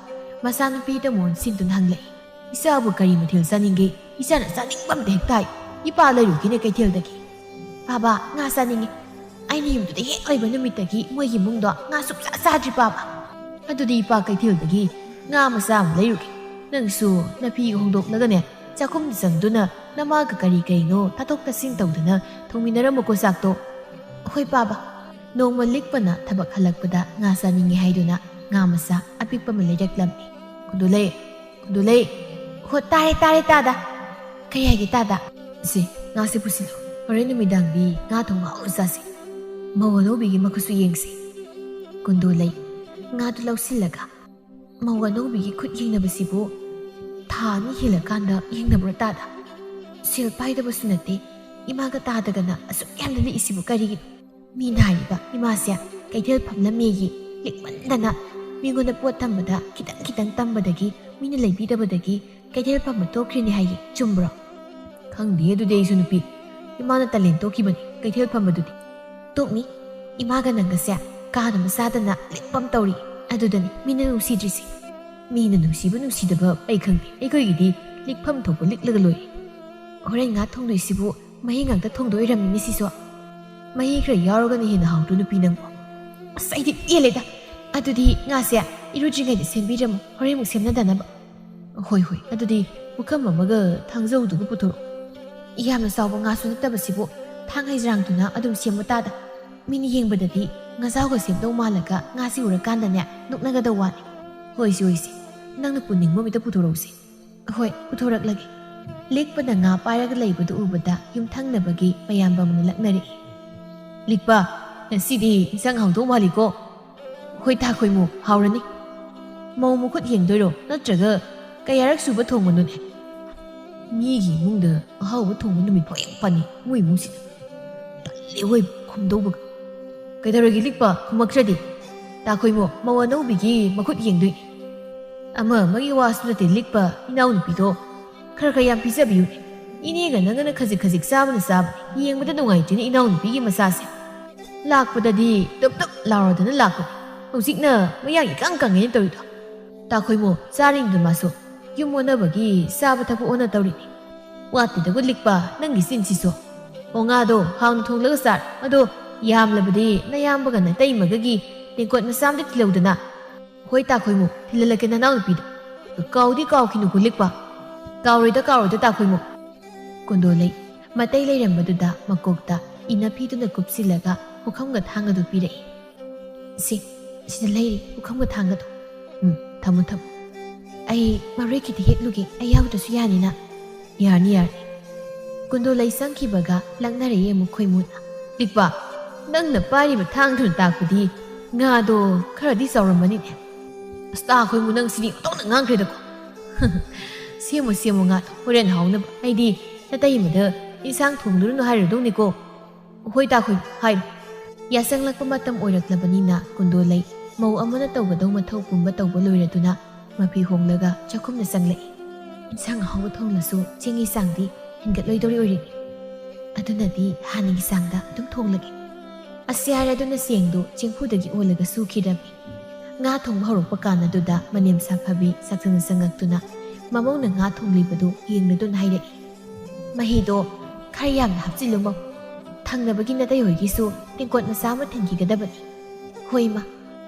ꯃꯆꯥꯅꯨꯄꯤꯗ ꯃꯣꯟ ꯁꯤꯟꯗꯨꯅ ꯍꯪꯂꯛꯏ꯫ "ꯏꯆꯥꯕꯨ ꯀꯔꯤ ꯃꯊꯦꯜ ꯆꯥꯅꯤꯡꯒꯦ? ꯏꯆꯥꯅ ꯆꯥꯅꯤꯡꯕ ꯑꯝꯇ ꯍꯦꯛ ꯇꯥꯏ꯫ ꯏꯄꯥ ꯂꯩꯔꯨꯈꯤꯅꯦ ꯀꯩꯊꯦꯜꯗꯒꯤ"꯫ "ꯄꯥꯕ, ꯉꯥ ꯆꯥꯅꯤꯡꯉꯤ꯫ ꯑꯩꯅ ꯌꯨꯝꯗꯨꯗ ꯍꯦꯛ ꯂꯩꯕ ꯅꯨꯃꯤꯠꯇꯒꯤ ꯃꯣꯏꯒꯤ ꯏꯃꯨꯡꯗꯣ ꯉꯥ ꯁꯨꯡꯆꯥ ꯆꯥꯗ꯭ꯔꯤ ꯄꯥꯕ"꯫ "ꯑꯗꯨꯗꯤ ꯏꯄꯥ ꯀꯩꯊꯦꯜꯗꯒꯤ ꯉꯥ ꯃꯆꯥ ꯑꯃ ꯂꯩꯔꯨꯒꯦ꯫ ꯅꯪꯁꯨ ꯅꯐꯤꯒ ꯍꯣꯡꯗꯣꯛꯂꯒꯅꯦ, ꯆꯥꯛꯈꯨꯝꯗ ꯆꯪꯗꯨꯅ ꯅꯃꯥꯒ ꯀꯔꯤ ꯀꯩꯅꯣ ꯇꯥꯊꯣꯛ ꯇꯥꯁꯤꯟ ꯇꯧꯗꯨꯅ ꯊꯣꯡꯃꯤꯟꯅꯔꯝꯃꯨꯀꯣ ꯆꯥꯛꯇꯣ"꯫ "ꯍꯣꯏ ꯄꯥꯕ"꯫ ꯅꯣꯡꯃ ꯂꯤꯛꯄꯅ ꯊꯕꯛ ꯍꯜꯂꯛꯄꯗ ꯉꯥ ꯆꯥꯅꯤꯡꯉꯤ ꯍꯥꯏꯗꯨꯅ ꯉꯥ ꯃꯆꯥ ꯑꯄꯤꯛꯄ ꯑꯃ ꯂꯩꯔꯛꯂꯝꯃꯤ꯫ "ꯀꯨꯟꯗꯣꯂꯩ, ꯀꯨꯟꯗꯣꯂꯩ"꯫ "ꯍꯣ, ꯇꯥꯔꯦ, ꯇꯥꯔꯦ, ꯇꯥꯗ"꯫ "ꯀꯩ ꯍꯥꯏꯒꯦ ꯇꯥꯗ"? "ꯁꯦ, ꯉꯥꯁꯦ ꯄꯨꯁꯤꯜꯂꯣ꯫ ꯍꯣꯔꯦꯟ ꯅꯨꯃꯤꯗꯥꯡꯗꯤ ꯉꯥ ꯊꯣꯡꯕ ꯍꯥꯎꯅ ꯆꯥꯁꯦ꯫ ꯃꯧ ꯑꯅꯧꯕꯤꯒꯤ ꯃꯈꯨꯠꯁꯨ ꯌꯦꯡꯁꯦ"꯫ ꯀꯨꯟꯗꯣꯂꯩ ꯉꯥꯗꯨ ꯂꯧꯁꯤꯜꯂꯒ, "ꯃꯧ ꯑꯅꯧꯕꯤꯒꯤ ꯈꯨꯠ ꯌꯦꯡꯅꯕꯁꯤꯕꯨ ꯊꯥ ꯑꯅꯤ ꯍꯦꯜꯂꯀꯥꯟꯗ ꯌꯦꯡꯅꯕ꯭ꯔꯣ ꯇꯥꯗ? ꯁꯦꯜ ꯄꯥꯏꯗꯕꯁꯨ ꯅꯠꯇꯦ, ꯏꯃꯥꯒ ꯇꯥꯗꯒꯅ ꯑꯁꯨꯛ ꯌꯥꯝꯅ ꯂꯤꯛꯏꯁꯤꯕꯨ ꯀꯔꯤꯒꯤꯅꯣ? ꯃꯤꯅ ꯍꯥꯏꯔꯤꯕ ꯏꯃꯥꯁꯦ ꯀꯩꯊꯦꯜ ꯐꯝꯂꯝꯃꯦꯌꯦ, ꯂꯤꯛꯃꯟꯗꯅ ꯃꯤꯉꯣꯟꯗ ꯄꯣꯠ ꯊꯝꯕꯗ ꯈꯤꯇꯪ ꯈꯤꯇꯪ ꯇꯝꯕꯗꯒꯤ ꯃꯤꯅ ꯂꯩꯕꯤꯗꯕꯗꯒꯤ ꯀꯩꯊꯦꯜ ꯐꯝꯕ ꯇꯣꯛꯈ꯭ꯔꯤꯅꯦ ꯍꯥꯏꯌꯦ, ꯆꯨꯝꯕ꯭ꯔꯣ?" "ꯈꯪꯗꯦ ꯑꯗꯨꯗꯤ ꯑꯩꯁꯨ ꯅꯨꯄꯤ, ꯏꯃꯥꯅ ꯇꯂꯦꯟ ꯇꯣꯛꯈꯤꯕꯅꯤ ꯀꯩꯊꯦꯜ ꯐꯝꯕꯗꯨꯗꯤ"꯫ "ꯇꯣꯛꯅꯤ, ꯏꯃꯥꯒ ꯅꯪꯒꯁꯦ ꯀꯥꯗ ꯃꯆꯥꯗꯅ ꯂꯤꯛꯄꯝ ꯇꯧꯔꯤ, ꯑꯗꯨꯗꯅꯤ ꯃꯤꯅ ꯅꯨꯡꯁꯤꯗ꯭ꯔꯤꯁꯦ"꯫ "ꯃꯤꯅ ꯅꯨꯡꯁꯤꯕ ꯅꯨꯡꯁꯤꯗꯕ ꯑꯩ ꯈꯪꯗꯦ, ꯑꯩꯈꯣꯏꯒꯤꯗꯤ ꯂꯤꯛꯐꯝ ꯊꯣꯛꯄ ꯂꯤꯛꯂꯒ ꯂꯣꯏꯔꯦ"꯫ "ꯍꯣꯔꯦꯟ ꯉꯥ ꯊꯣꯡꯗꯣꯏꯁꯤꯕꯨ ꯃꯍꯤ ꯉꯥꯛꯇ ꯊꯣꯡꯗꯣꯏ ꯑꯣꯏꯔꯝꯃꯤꯅꯦ ꯁꯤꯁꯨ"꯫ "ꯃꯍꯤ ꯈꯔ ꯌꯥꯎꯔꯒꯅ ꯍꯦꯟꯅ ꯍꯥꯎꯗ꯭ꯔꯣ ꯅꯨꯄꯤ ꯅꯪꯕꯣ?" "ꯑꯁ, ꯑꯩꯗꯤ ꯄꯦꯜꯂꯦꯗ꯫ ꯑꯗꯨꯗꯤ ꯉꯥꯁꯦ ꯏꯔꯨꯗ꯭ꯔꯤꯉꯩꯗ ꯁꯦꯝꯕꯤꯔꯝꯃꯣ, ꯍꯣꯔꯦꯟ ꯑꯃꯨꯛ ꯁꯦꯝꯅꯗꯅꯕ"꯫ "ꯍꯣꯏ, ꯍꯣꯏ, ꯑꯗꯨꯗꯤ ꯄꯨꯈꯝ ꯑꯃꯒ ꯊꯥꯡꯖꯧꯗꯨꯒ ꯄꯨꯊꯣꯔꯛꯑꯣ"꯫ "ꯌꯥꯝꯅ ꯆꯥꯎꯕ ꯉꯥꯁꯨ ꯅꯠꯇꯕꯁꯤꯕꯨ ꯊꯥꯡ ꯍꯩꯖ꯭ꯔꯥꯡꯗꯨꯅ ꯑꯗꯨꯝ ꯁꯦꯝꯕ ꯇꯥꯗ꯫ ꯃꯤꯅ ꯌꯦꯡꯕꯗꯗꯤ ꯉꯥꯖꯥꯎꯒ ꯁꯦꯝꯗꯧ ꯃꯥꯜꯂꯒ ꯉꯥꯁꯤ ꯎꯔꯀꯥꯟꯗꯅꯦ ꯅꯣꯛꯅꯒꯗꯧ ꯋꯥꯅꯤ"꯫ "ꯍꯣꯏꯁꯦ, ꯍꯣꯏꯁꯦ, ꯅꯪꯅ ꯄꯨꯅꯤꯡꯕ ꯑꯃꯍꯦꯛꯇ ꯄꯨꯊꯣꯔꯛꯎꯁꯦ"꯫ "ꯍꯣꯏ, ꯄꯨꯊꯣꯔꯛꯂꯒꯦ"꯫ ꯂꯤꯛꯄꯅ ꯉꯥ ꯄꯥꯏꯔꯒ ꯂꯩꯕꯗꯨ ꯎꯕꯗ ꯌꯨꯝꯊꯪꯅꯕꯒꯤ ꯃꯌꯥꯝꯕ ꯑꯃꯅ ꯂꯛꯅꯔꯛꯏ꯫ "ꯂꯤꯛꯄ, ꯉꯁꯤꯗꯤ ꯏꯟꯁꯥꯡ ꯍꯥꯎꯗꯧ ꯃꯥꯜꯂꯤꯀꯣ?" "ꯍꯣꯏ ꯇꯥ ꯈꯣꯏꯃꯨ, ꯍꯥꯎꯔꯅꯤ꯫ ꯃꯧ ꯃꯈꯨꯠ ꯌꯦꯡꯗꯣꯏꯔꯣ, ꯅꯠꯇ꯭ꯔꯒ ꯀꯌꯥꯔꯛ ꯁꯨꯕ ꯊꯣꯡꯕꯅꯣꯅꯦ? ꯃꯤꯒꯤ ꯏꯃꯨꯡꯗ ꯑꯍꯥꯎꯕ ꯊꯣꯡꯕ ꯅꯨꯃꯤꯠ ꯐꯥꯎ ꯌꯥꯝ ꯄꯥꯅꯤ, ꯃꯣꯏ ꯏꯃꯨꯡꯁꯤꯗ꯫ ꯇꯜꯂꯦ ꯑꯣꯏꯕ ꯈꯨꯝꯗꯧꯕꯒ꯫ ꯀꯩꯗꯧꯔꯒꯦ ꯂꯤꯛꯄ, ꯈꯨꯝꯃꯛꯇ꯭ꯔꯗꯤ? ꯇꯥ ꯈꯣꯏꯃꯨ, ꯃꯧ ꯑꯅꯧꯕꯤꯒꯤ ꯃꯈꯨꯠ ꯌꯦꯡꯗꯣꯏꯅꯤ꯫ ꯑꯃ ꯑꯃꯒꯤ ꯋꯥꯁꯨ ꯅꯠꯇꯦ ꯂꯤꯛꯄ, ꯏꯅꯥꯎꯅꯨꯄꯤꯗꯣ ꯈꯔ ꯈꯔ ꯌꯥꯝ ꯄꯤꯖꯕꯤꯌꯨꯅꯦ꯫ ꯏꯅꯦꯒ ꯅꯪꯒꯅ ꯈꯖꯤꯛ ꯈꯖꯤꯛ ꯆꯥꯕꯅ ꯆꯥꯕꯅꯤ, ꯌꯦꯡꯕꯗ ꯅꯨꯡꯉꯥꯏꯇꯦꯅꯦ ꯏꯅꯥꯎꯅꯨꯄꯤꯒꯤ ꯃꯆꯥꯁꯦ꯫ ꯂꯥꯛꯄꯗꯗꯤ ꯇꯨꯞ ꯇꯨꯞ ꯂꯥꯎꯔꯗꯅ ꯂꯥꯛꯄꯅꯤ, ꯍꯧꯖꯤꯛꯅ ꯃꯌꯥꯡ ꯏꯀꯪ ꯀꯪꯉꯦꯅ ꯇꯧꯔꯤꯗꯣ꯫ ꯇꯥ ꯈꯣꯏꯃꯨ, ꯆꯥꯔꯤꯉꯩꯗ ꯃꯥꯁꯨ ꯌꯨꯝ ꯑꯣꯟꯅꯕꯒꯤ ꯆꯥꯕ ꯊꯛꯄ ꯑꯣꯟꯅ ꯇꯧꯔꯤꯅꯤ꯫ ꯋꯥꯠꯇꯦꯗꯕꯨ ꯂꯤꯛꯄ, ꯅꯪꯒꯤ ꯆꯤꯟꯁꯤꯁꯨ꯫ ꯑꯣ, ꯉꯥꯗꯣ ꯍꯥꯎꯅ ꯊꯣꯡꯂꯒ ꯆꯥꯔꯣ, ꯑꯗꯣ ꯌꯥꯝꯂꯕꯗꯤ ꯅꯌꯥꯝꯕꯒ ꯅꯇꯩꯃꯒꯒꯤ ꯇꯦꯡꯀꯣꯠ ꯃꯆꯥ ꯑꯃꯗ ꯊꯤꯜꯍꯧꯗꯅ꯫ "ꯍꯣꯏ ꯇꯥ ꯈꯣꯏꯃꯨ, ꯊꯤꯜꯍꯜꯂꯛꯀꯦ ꯅꯅꯥꯎꯅꯨꯄꯤꯗ꯫ ꯀꯥꯎꯗꯤ ꯀꯥꯎꯈꯤꯅꯨꯀꯣ ꯂꯤꯛꯄ꯫ ꯀꯥꯎꯔꯣꯏꯗ, ꯀꯥꯎꯔꯣꯏꯗ ꯇꯥ ꯈꯣꯏꯃꯨ꯫" ꯀꯨꯟꯗꯣꯂꯩ ꯃꯇꯩ ꯂꯩꯔꯝꯕꯗꯨꯗ ꯃꯀꯣꯛꯇ ꯏꯅꯐꯤꯗꯨꯅ ꯀꯨꯞꯁꯤꯜꯂꯒ ꯄꯨꯈꯝꯒ ꯊꯥꯡꯒꯗꯨ ꯄꯤꯔꯛꯏ꯫ "ꯁꯤ, ꯁꯤꯗ ꯂꯩꯔꯤ ꯄꯨꯈꯝꯒ ꯊꯥꯡꯒꯗꯣ꯫ ꯎꯝ, ꯊꯝꯃꯨ, ꯊꯝꯃꯨ꯫ ꯑꯩ ꯃꯔꯣꯏ ꯈꯤꯇ ꯍꯦꯛꯂꯨꯒꯦ, ꯑꯩ ꯌꯥꯎꯗ꯭ꯔꯁꯨ ꯌꯥꯅꯤꯅ?" "ꯌꯥꯔꯅꯤ, ꯌꯥꯔꯅꯤ꯫" ꯀꯨꯟꯗꯣꯂꯩ ꯆꯪꯈꯤꯕꯒ ꯂꯛꯅꯔꯛꯏ ꯑꯃꯨꯛ ꯈꯣꯏꯃꯨꯅ꯫ "ꯂꯤꯛꯄ, ꯅꯪꯅ ꯄꯥꯏꯔꯤꯕ ꯊꯥꯡꯗꯨꯅ ꯇꯥꯛꯄꯗꯤ ꯉꯥꯗꯣ ꯈꯔꯗꯤ ꯆꯥꯎꯔꯝꯃꯅꯤꯅꯦ꯫ ꯑꯁ, ꯇꯥ ꯈꯣꯏꯃꯨ, ꯅꯪ ꯁꯤꯗꯤ ꯑꯣꯟꯊꯣꯛꯅ ꯉꯥꯡꯈ꯭ꯔꯦꯗꯀꯣ꯫" "ꯁꯦꯝꯃꯣ, ꯁꯦꯝꯃꯣ ꯉꯥꯗꯣ, ꯍꯣꯔꯦꯟ ꯍꯥꯎꯅꯕ꯫ ꯑꯩꯗꯤ ꯅꯇꯩꯃꯗ ꯏꯟꯁꯥꯡ ꯊꯣꯡꯂꯨꯔꯅꯨ ꯍꯥꯏꯔꯨꯗꯧꯅꯤꯀꯣ꯫" "ꯍꯣꯏ ꯇꯥ ꯈꯣꯏꯃꯨ, ꯍꯥꯏꯔꯣ꯫" ꯌꯥꯆꯪꯂꯛꯄ ꯃꯇꯝ ꯑꯣꯏꯔꯛꯂꯕꯅꯤꯅ ꯀꯨꯟꯗꯣꯂꯩ ꯃꯧ ꯑꯃꯅ ꯇꯧꯒꯗꯧ ꯃꯊꯧ ꯄꯨꯝꯕ ꯇꯧꯕ ꯂꯣꯏꯔꯗꯨꯅ ꯃꯐꯤ ꯍꯣꯡꯂꯒ ꯆꯥꯛꯈꯨꯝꯗ ꯆꯪꯂꯛꯏ꯫ "ꯏꯟꯁꯥꯡ ꯑꯍꯥꯎꯕ ꯊꯣꯡꯂꯁꯨ ꯆꯦꯡꯒꯤ ꯆꯥꯡꯗꯤ ꯍꯦꯟꯒꯠꯂꯣꯏꯗꯧꯔꯤ ꯑꯣꯏꯔꯦ꯫ ꯑꯗꯨꯅꯗꯤ ꯍꯥꯟꯅꯒꯤ ꯆꯥꯡꯗ ꯑꯗꯨꯝ ꯊꯣꯡꯂꯒꯦ꯫" ꯑꯁꯤ ꯍꯥꯏꯔꯗꯨꯅ ꯆꯦꯡꯗꯨ ꯆꯦꯡꯐꯨꯗꯒꯤ ꯑꯣꯜꯂꯒ ꯁꯨꯈꯤꯔꯝꯃꯤ꯫ ꯉꯥ ꯊꯣꯡꯕ ꯍꯧꯔꯛꯄ ꯀꯥꯟ ꯑꯗꯨꯗ ꯃꯅꯦꯝ ꯁꯥꯐꯕꯤ ꯆꯥꯛꯁꯪꯗ ꯆꯪꯉꯛꯇꯨꯅ ꯃꯃꯧꯅ ꯉꯥ ꯊꯣꯡꯂꯤꯕꯗꯨ ꯌꯦꯡꯂꯗꯨꯅ ꯍꯥꯏꯔꯛꯏ, "ꯃꯍꯤꯗꯣ ꯈꯔ ꯌꯥꯝꯅ ꯍꯥꯞꯆꯤꯜꯂꯨ ꯃꯧ꯫ ꯊꯪꯅꯕꯒꯤ ꯅꯇꯩ ꯍꯣꯏꯒꯤꯁꯨ ꯇꯦꯡꯀꯣꯠ ꯃꯆꯥ ꯑꯃ ꯊꯤꯟꯈꯤꯒꯗꯕꯅꯤ꯫" "ꯍꯣꯏ ꯏꯃꯥ꯫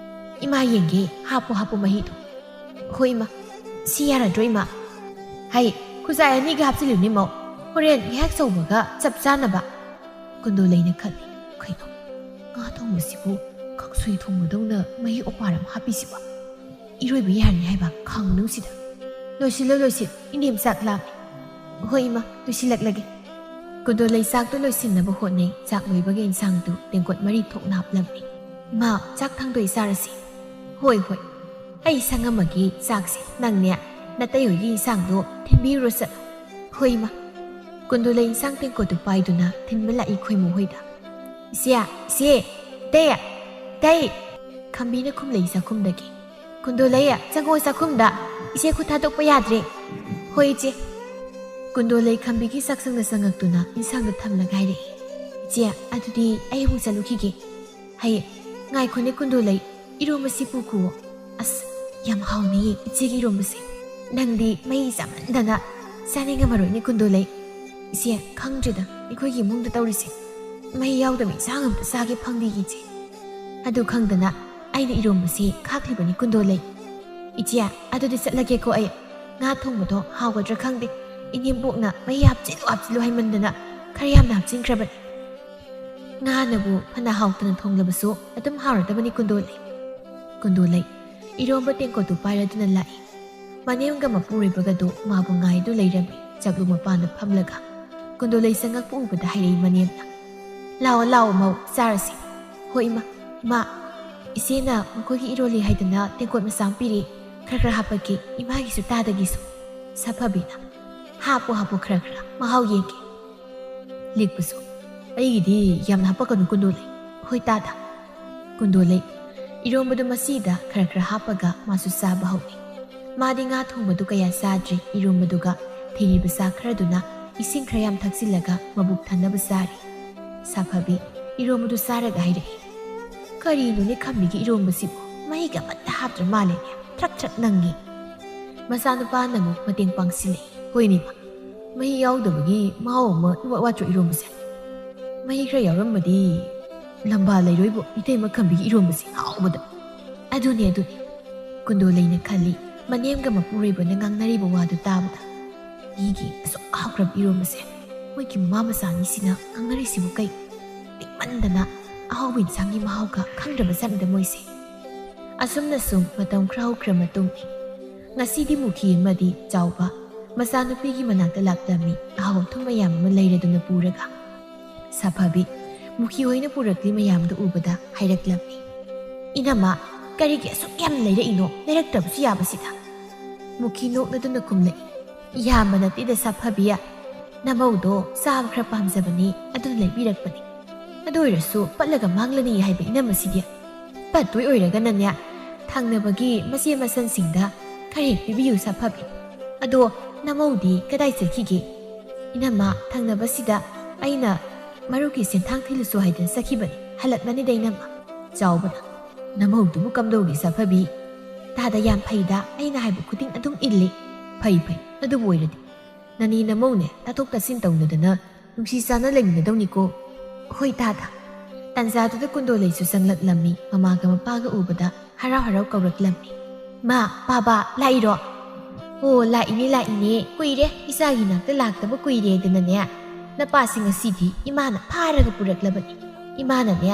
ꯏꯃꯥ ꯌꯦꯡꯒꯦ, ꯍꯥꯞꯄꯨ ꯍꯥꯞꯄꯨ ꯃꯍꯤꯗꯣ꯫ ꯍꯣꯏ ꯏꯃꯥ, ꯁꯤ ꯌꯥꯔꯗ꯭ꯔꯣ ꯏꯃꯥ?" "ꯍꯩ, ꯈꯨꯖꯥꯏ ꯑꯅꯤꯒ ꯍꯥꯞꯆꯤꯜꯂꯨꯅꯦ ꯃꯧ, ꯍꯣꯔꯦꯟ ꯉꯥꯏꯍꯥꯛ ꯁꯧꯕꯒ ꯆꯞ ꯆꯥꯅꯕ꯫" ꯀꯨꯟꯗꯣꯂꯩꯅ ꯈꯜꯂꯤ, "ꯀꯩꯅꯣ, ꯉꯥ ꯊꯣꯡꯕꯁꯤꯕꯨ ꯀꯥꯡꯁꯣꯏ ꯊꯣꯡꯕꯗꯧꯅ ꯃꯍꯤ ꯑꯣꯄꯥꯔ ꯑꯃ ꯍꯥꯞꯄꯤꯁꯤꯕꯣ? ꯏꯔꯣꯏꯕ ꯌꯥꯔꯅꯤ ꯍꯥꯏꯕ ꯈꯥꯡ ꯃꯅꯨꯡꯁꯤꯗ꯫ ꯂꯣꯏꯁꯤꯜꯂꯣ, ꯂꯣꯏꯁꯤꯜ, ꯏꯅꯦꯝ ꯆꯥꯛ ꯂꯥꯝꯃꯦ꯫" "ꯍꯣꯏ ꯏꯃꯥ, ꯂꯣꯏꯁꯤꯜꯂꯛꯂꯒꯦ꯫" ꯀꯨꯟꯗꯣꯂꯩ ꯆꯥꯛꯇꯨ ꯂꯣꯏꯁꯤꯟꯅꯕ ꯍꯣꯠꯅꯩ꯫ ꯆꯥꯛ ꯂꯣꯏꯕꯒꯤ ꯏꯟꯁꯥꯡꯗꯨ ꯇꯦꯡꯀꯣꯠ ꯃꯔꯤ ꯊꯣꯛꯅ ꯍꯥꯞꯂꯝꯃꯤ꯫ "ꯏꯃꯥ, ꯆꯥꯛ ꯊꯥꯡꯗꯣꯛꯏ ꯆꯥꯔꯁꯤ꯫" "ꯍꯣꯏ, ꯍꯣꯏ꯫ ꯑꯩ ꯁꯪꯉꯝꯃꯒꯦ ꯆꯥꯛꯁꯦ꯫ ꯅꯪꯅꯦ, ꯅꯇꯩ ꯍꯣꯏꯒꯤ ꯏꯟꯁꯥꯡꯗꯣ ꯊꯤꯟꯕꯤꯔꯨꯔꯣ ꯆꯠꯂꯣ꯫" "ꯍꯣꯏ, ꯏꯃꯥ꯫" ꯀꯨꯟꯗꯣꯂꯩ ꯏꯟꯁꯥꯡ ꯇꯦꯡꯀꯣꯠꯇꯨ ꯄꯥꯏꯗꯨꯅ ꯊꯤꯟꯕ ꯂꯥꯛꯏ ꯈꯣꯏꯃꯨ ꯍꯣꯏꯗ꯫ "ꯏꯆꯦ, ꯏꯆꯦ, ꯏꯇꯩ, ꯏꯇꯩ!" ꯈꯝꯕꯤꯅ ꯈꯨꯝꯂꯛꯏ ꯆꯥꯛꯈꯨꯝꯗꯒꯤ꯫ "ꯀꯨꯟꯗꯣꯂꯩ, ꯆꯪꯉꯣ ꯆꯥꯛꯈꯨꯝꯗ꯫ ꯏꯆꯦ ꯈꯨꯠ ꯊꯥꯗꯣꯛꯄ ꯌꯥꯗ꯭ꯔꯦ꯫" "ꯍꯣꯏ, ꯏꯆꯦ꯫" ꯀꯨꯟꯗꯣꯂꯩ ꯈꯝꯕꯤꯒꯤ ꯆꯥꯛꯁꯪꯗ ꯆꯪꯉꯛꯇꯨꯅ ꯏꯟꯁꯥꯡꯗꯨ ꯊꯝꯂꯒ ꯍꯥꯏꯔꯛꯏ, "ꯏꯆꯦ, ꯑꯗꯨꯗꯤ ꯑꯩ ꯑꯃꯨꯛ ꯆꯠꯂꯨꯈꯤꯒꯦ꯫" "ꯍꯩ, ꯉꯥꯏꯈꯣꯅꯦ ꯀꯨꯟꯗꯣꯂꯩ, ꯏꯔꯣꯝꯕꯁꯤ ꯄꯨꯈꯨꯑꯣ꯫" "ꯑꯁ, ꯌꯥꯝ ꯍꯥꯎꯅꯤꯌꯦ ꯏꯆꯦꯒꯤ ꯏꯔꯣꯝꯕꯁꯦ꯫ ꯅꯪꯗꯤ ꯃꯍꯤ ꯆꯥꯃꯟꯗꯅ ꯆꯥꯅꯤꯡꯉꯝꯃꯔꯣꯏꯅꯦ ꯀꯨꯟꯗꯣꯂꯩ꯫" "ꯏꯆꯦ, ꯈꯪꯗ꯭ꯔꯦꯗ ꯑꯩꯈꯣꯏꯒꯤ ꯏꯃꯨꯡꯗ ꯇꯧꯔꯤꯁꯦ꯫ ꯃꯍꯤ ꯌꯥꯎꯗꯕ ꯏꯟꯁꯥꯡ ꯑꯝꯇ ꯆꯥꯒꯦ ꯐꯪꯗꯦ ꯏꯆꯦ꯫" ꯑꯗꯨ ꯈꯪꯗꯅ ꯑꯩꯅ ꯏꯔꯣꯝꯕꯁꯤ ꯈꯥꯛꯂꯤꯕꯅꯤ ꯀꯨꯟꯗꯣꯂꯩ꯫ "ꯏꯆꯦ, ꯑꯗꯨꯗꯤ ꯆꯠꯂꯒꯦꯀꯣ ꯑꯩ꯫ ꯉꯥ ꯊꯣꯡꯕꯗꯣ ꯍꯥꯎꯒꯗ꯭ꯔꯥ ꯈꯪꯗꯦ꯫ ꯏꯅꯦꯝꯕꯣꯛꯅ ꯃꯍꯤ ꯍꯥꯞꯆꯤꯜꯂꯨ ꯍꯥꯞꯆꯤꯜꯂꯨ ꯍꯥꯏꯃꯟꯗꯅ ꯈꯔ ꯌꯥꯝꯅ ꯍꯥꯞꯆꯤꯟꯈ꯭ꯔꯕꯅꯤ꯫" ꯉꯥꯅꯕꯨ ꯐꯅ ꯍꯥꯎꯇꯅ ꯊꯣꯡꯂꯕꯁꯨ ꯑꯗꯨꯝ ꯍꯥꯎꯔꯗꯕꯅꯤ ꯀꯨꯟꯗꯣꯂꯩ꯫ ꯀꯨꯟꯗꯣꯂꯩ ꯏꯔꯣꯝꯕ ꯇꯦꯡꯀꯣꯠꯇꯨ ꯄꯥꯏꯔꯗꯨꯅ ꯂꯥꯛꯏ꯫ ꯃꯅꯦꯝꯒ ꯃꯄꯨꯔꯣꯏꯕꯒꯗꯨ ꯃꯥꯕꯨ ꯉꯥꯏꯗꯨ ꯂꯩꯔꯝꯃꯤ꯫ ꯆꯥꯛꯂꯨ ꯃꯄꯥꯟꯗ ꯐꯝꯂꯒ ꯀꯨꯟꯗꯣꯂꯩ ꯆꯪꯉꯛꯄ ꯎꯕꯗ ꯍꯥꯏꯔꯛꯏ ꯃꯅꯦꯝꯅ, "ꯂꯥꯛꯑꯣ, ꯂꯥꯛꯑꯣ ꯃꯧ, ꯆꯥꯔꯁꯤ꯫" "ꯍꯣꯏ ꯏꯃꯥ, ꯏꯃꯥ, ꯏꯆꯦꯅ ꯃꯈꯣꯏꯒꯤ ꯏꯔꯣꯜꯂꯤ ꯍꯥꯏꯗꯅ ꯇꯦꯡꯀꯣꯠ ꯃꯆꯥ ꯑꯃ ꯄꯤꯔꯤ꯫ ꯈꯔ ꯈꯔ ꯍꯥꯞꯄꯛꯀꯦ, ꯏꯃꯥꯒꯤꯁꯨ ꯇꯥꯗꯒꯤꯁꯨ꯫" ꯁꯥꯐꯕꯤꯅ, "ꯍꯥꯞꯄꯨ ꯍꯥꯞꯄꯨ ꯈꯔ ꯈꯔ, ꯃꯍꯥꯎ ꯌꯦꯡꯒꯦ꯫" ꯂꯤꯛꯄꯁꯨ, "ꯑꯩꯒꯤꯗꯤ ꯌꯥꯝꯅ ꯍꯥꯞꯄꯛꯀꯅꯨ ꯀꯨꯟꯗꯣꯂꯩ꯫" "ꯍꯣꯏ ꯇꯥꯗ꯫" ꯀꯨꯟꯗꯣꯂꯩ ꯏꯔꯣꯝꯕꯗꯨ ꯃꯆꯤꯗ ꯈꯔ ꯈꯔ ꯍꯥꯞꯄꯒ ꯃꯥꯁꯨ ꯆꯥꯕ ꯍꯧꯏ꯫ ꯃꯥꯗꯤ ꯉꯥ ꯊꯣꯡꯕꯗꯨ ꯀꯌꯥ ꯆꯥꯗ꯭ꯔꯤ, ꯏꯔꯣꯝꯕꯗꯨꯒ ꯊꯤꯔꯤꯕ ꯆꯥꯛ ꯈꯔꯗꯨꯅ ꯏꯁꯤꯡ ꯈꯔ ꯌꯥꯝ ꯊꯛꯆꯤꯜꯂꯒ ꯃꯕꯨꯛ ꯊꯟꯅꯕ ꯆꯥꯔꯤ꯫ ꯁꯥꯐꯕꯤ ꯏꯔꯣꯝꯕꯗꯨ ꯆꯥꯔꯒ ꯍꯥꯏꯔꯛꯏ, "ꯀꯔꯤꯅꯣꯅꯦ ꯈꯝꯕꯤꯒꯤ ꯏꯔꯣꯝꯕꯁꯤꯕꯨ? ꯃꯍꯤꯒ ꯑꯃꯠꯇ ꯍꯥꯞꯇ꯭ꯔ ꯃꯥꯜꯂꯦꯅꯦ, ꯊ꯭ꯔꯛ ꯊ꯭ꯔꯛ ꯅꯪꯉꯤ꯫" ꯃꯆꯥꯅꯨꯄꯥꯅ ꯑꯃꯨꯛ ꯃꯇꯦꯡ ꯄꯥꯡꯁꯤꯜꯂꯛꯏ, "ꯍꯣꯏꯅꯦ ꯏꯃꯥ, ꯃꯍꯤ ꯌꯥꯎꯗꯕꯒꯤ ꯃꯍꯥꯎ ꯑꯃ ꯏꯋꯥꯠ ꯋꯥꯠꯇ꯭ꯔꯣ ꯏꯔꯣꯝꯕꯁꯦ? ꯃꯍꯤ ꯈꯔ ꯌꯥꯎꯔꯝꯃꯗꯤ ꯂꯝꯕꯥ ꯂꯩꯔꯣꯏꯕꯨ ꯏꯇꯩꯃ ꯈꯝꯕꯤꯒꯤ ꯏꯔꯣꯝꯕꯁꯦ ꯍꯥꯎꯕꯗ꯫" "ꯑꯗꯨꯅꯦ, ꯑꯗꯨꯅꯦ꯫" ꯀꯨꯟꯗꯣꯂꯩꯅ ꯈꯜꯂꯤ, ꯃꯅꯦꯝꯒ ꯃꯄꯨꯔꯣꯏꯕꯅ ꯉꯥꯡꯅꯔꯤꯕ ꯋꯥꯗꯨ ꯇꯥꯕꯗ, "ꯃꯤꯒꯤ ꯑꯁꯨꯛ ꯍꯥꯎꯈ꯭ꯔꯕ ꯏꯔꯣꯝꯕꯁꯦ ꯃꯣꯏꯒꯤ ꯃꯃꯥ ꯃꯆꯥ ꯑꯅꯤꯁꯤꯅ ꯉꯥꯡꯅꯔꯤꯁꯤꯕꯨ ꯀꯩ? ꯄꯤꯛꯃꯟꯗꯅ ꯑꯍꯥꯎꯕ ꯏꯟꯁꯥꯡꯒꯤ ꯃꯍꯥꯎꯒ ꯈꯪꯗ꯭ꯔꯕ ꯖꯥꯠꯅꯤꯗ ꯃꯣꯏꯁꯦ꯫" ꯑꯁꯨꯝꯅ ꯁꯨꯝ ꯃꯇꯝ ꯈꯔ ꯍꯧꯈ꯭ꯔ ꯃꯇꯨꯡ, ꯉꯁꯤꯗꯤ ꯃꯨꯈꯤ ꯑꯃꯗꯤ ꯆꯥꯎꯕ, ꯃꯆꯥꯅꯨꯄꯤꯒꯤ ꯃꯅꯥꯛꯇ ꯂꯥꯛꯂꯝꯃꯤ, ꯑꯍꯥꯎ ꯑꯊꯨꯝ ꯃꯌꯥꯝ ꯑꯃ ꯂꯩꯔꯗꯨꯅ ꯄꯨꯔꯒ꯫ ꯁꯥꯐꯕꯤ, ꯃꯨꯈꯤ ꯍꯣꯏꯅ ꯄꯨꯔꯛꯂꯤ ꯃꯌꯥꯝꯗꯨ ꯎꯕꯗ ꯍꯥꯏꯔꯛꯂꯝꯃꯤ, "ꯏꯅꯝꯃ, ꯀꯔꯤꯒꯤ ꯑꯁꯨꯛ ꯌꯥꯝꯅ ꯂꯩꯔꯛꯏꯅꯣ? ꯂꯩꯔꯛꯇꯕꯁꯨ ꯌꯥꯕꯁꯤꯗ?" ꯃꯨꯈꯤ ꯅꯣꯛꯅꯗꯨꯅ ꯈꯨꯝꯂꯛꯏ, "ꯌꯥꯝꯕ ꯅꯠꯇꯦꯗ ꯁꯥꯐꯕꯤ, ꯅꯃꯧꯗꯣ ꯆꯥꯕ ꯈꯔ ꯄꯥꯝꯖꯕꯅꯤ, ꯑꯗꯨꯅ ꯂꯩꯕꯤꯔꯛꯄꯅꯤ꯫ ꯑꯗꯨ ꯑꯣꯏꯔꯁꯨ ꯄꯠꯂꯒ ꯃꯥꯡꯂꯅꯤ ꯍꯥꯏꯕ ꯏꯅꯝꯃꯁꯤꯗꯤ꯫ ꯄꯠꯇꯣꯏ ꯑꯣꯏꯔꯒꯅꯅꯦ, ꯊꯪꯅꯕꯒꯤ ꯃꯆꯦ ꯃꯆꯟꯁꯤꯡꯗ ꯈꯔ ꯍꯦꯛ ꯄꯤꯕꯤꯌꯨ ꯁꯥꯐꯕꯤ꯫ ꯑꯗꯣ ꯅꯃꯧꯗꯤ ꯀꯗꯥꯏ ꯆꯠꯈꯤꯒꯦ?" "ꯏꯅꯝꯃ, ꯊꯪꯅꯕꯁꯤꯗ ꯑꯩꯅ ꯃꯔꯨꯞꯀꯤ ꯁꯦꯟꯊꯥꯡ ꯊꯤꯜꯂꯨꯁꯨ ꯍꯥꯏꯗꯅ ꯆꯠꯈꯤꯕꯅꯤ, ꯍꯜꯂꯛꯂꯅꯤꯗ ꯏꯅꯝꯃ꯫" ꯆꯥꯎꯕꯅ, "ꯅꯃꯧꯗꯨꯕꯨ ꯀꯝꯗꯧꯔꯤ ꯁꯥꯐꯕꯤ?" "ꯇꯥꯗ, ꯌꯥꯝ ꯐꯩꯗ, ꯑꯩꯅ ꯍꯥꯏꯕ ꯈꯨꯗꯤꯡ ꯑꯗꯨꯝ ꯏꯜꯂꯤ꯫" "ꯐꯩ ꯐꯩ, ꯑꯗꯨꯕꯨ ꯑꯣꯏꯔꯗꯤ ꯅꯅꯦ ꯅꯃꯧꯅꯦ ꯇꯥꯊꯣꯛ ꯇꯥꯁꯤꯟ ꯇꯧꯅꯗꯅ ꯅꯨꯡꯁꯤ ꯆꯥꯟꯅ ꯂꯩꯃꯤꯟꯅꯗꯧꯅꯤꯀꯣ꯫" "ꯍꯣꯏ ꯇꯥꯗ꯫" ꯇꯟꯖꯥꯗꯨꯗ ꯀꯨꯟꯗꯣꯂꯩꯁꯨ ꯆꯪꯂꯛꯂꯝꯃꯤ, ꯃꯃꯥꯒ ꯃꯄꯥꯒ ꯎꯕꯗ ꯍꯔꯥꯎ ꯍꯔꯥꯎ ꯀꯧꯔꯛꯂꯝꯃꯤ, "ꯃꯥ, ꯄꯥꯕ, ꯂꯥꯛꯏꯔꯣ?" "ꯑꯣ, ꯂꯥꯛꯏꯅꯦ, ꯂꯥꯛꯏꯅꯦ꯫ ꯀꯨꯏꯔꯦ, ꯏꯆꯥꯒꯤ ꯅꯥꯛꯇ ꯂꯥꯛꯇꯕ ꯀꯨꯏꯔꯦꯗꯅꯅꯦ, ꯅꯄꯥꯁꯤ ꯉꯁꯤꯗꯤ ꯏꯃꯥꯅ ꯐꯥꯔꯒ ꯄꯨꯔꯛꯂꯕꯅꯤ꯫ ꯏꯃꯥꯅꯅꯦ,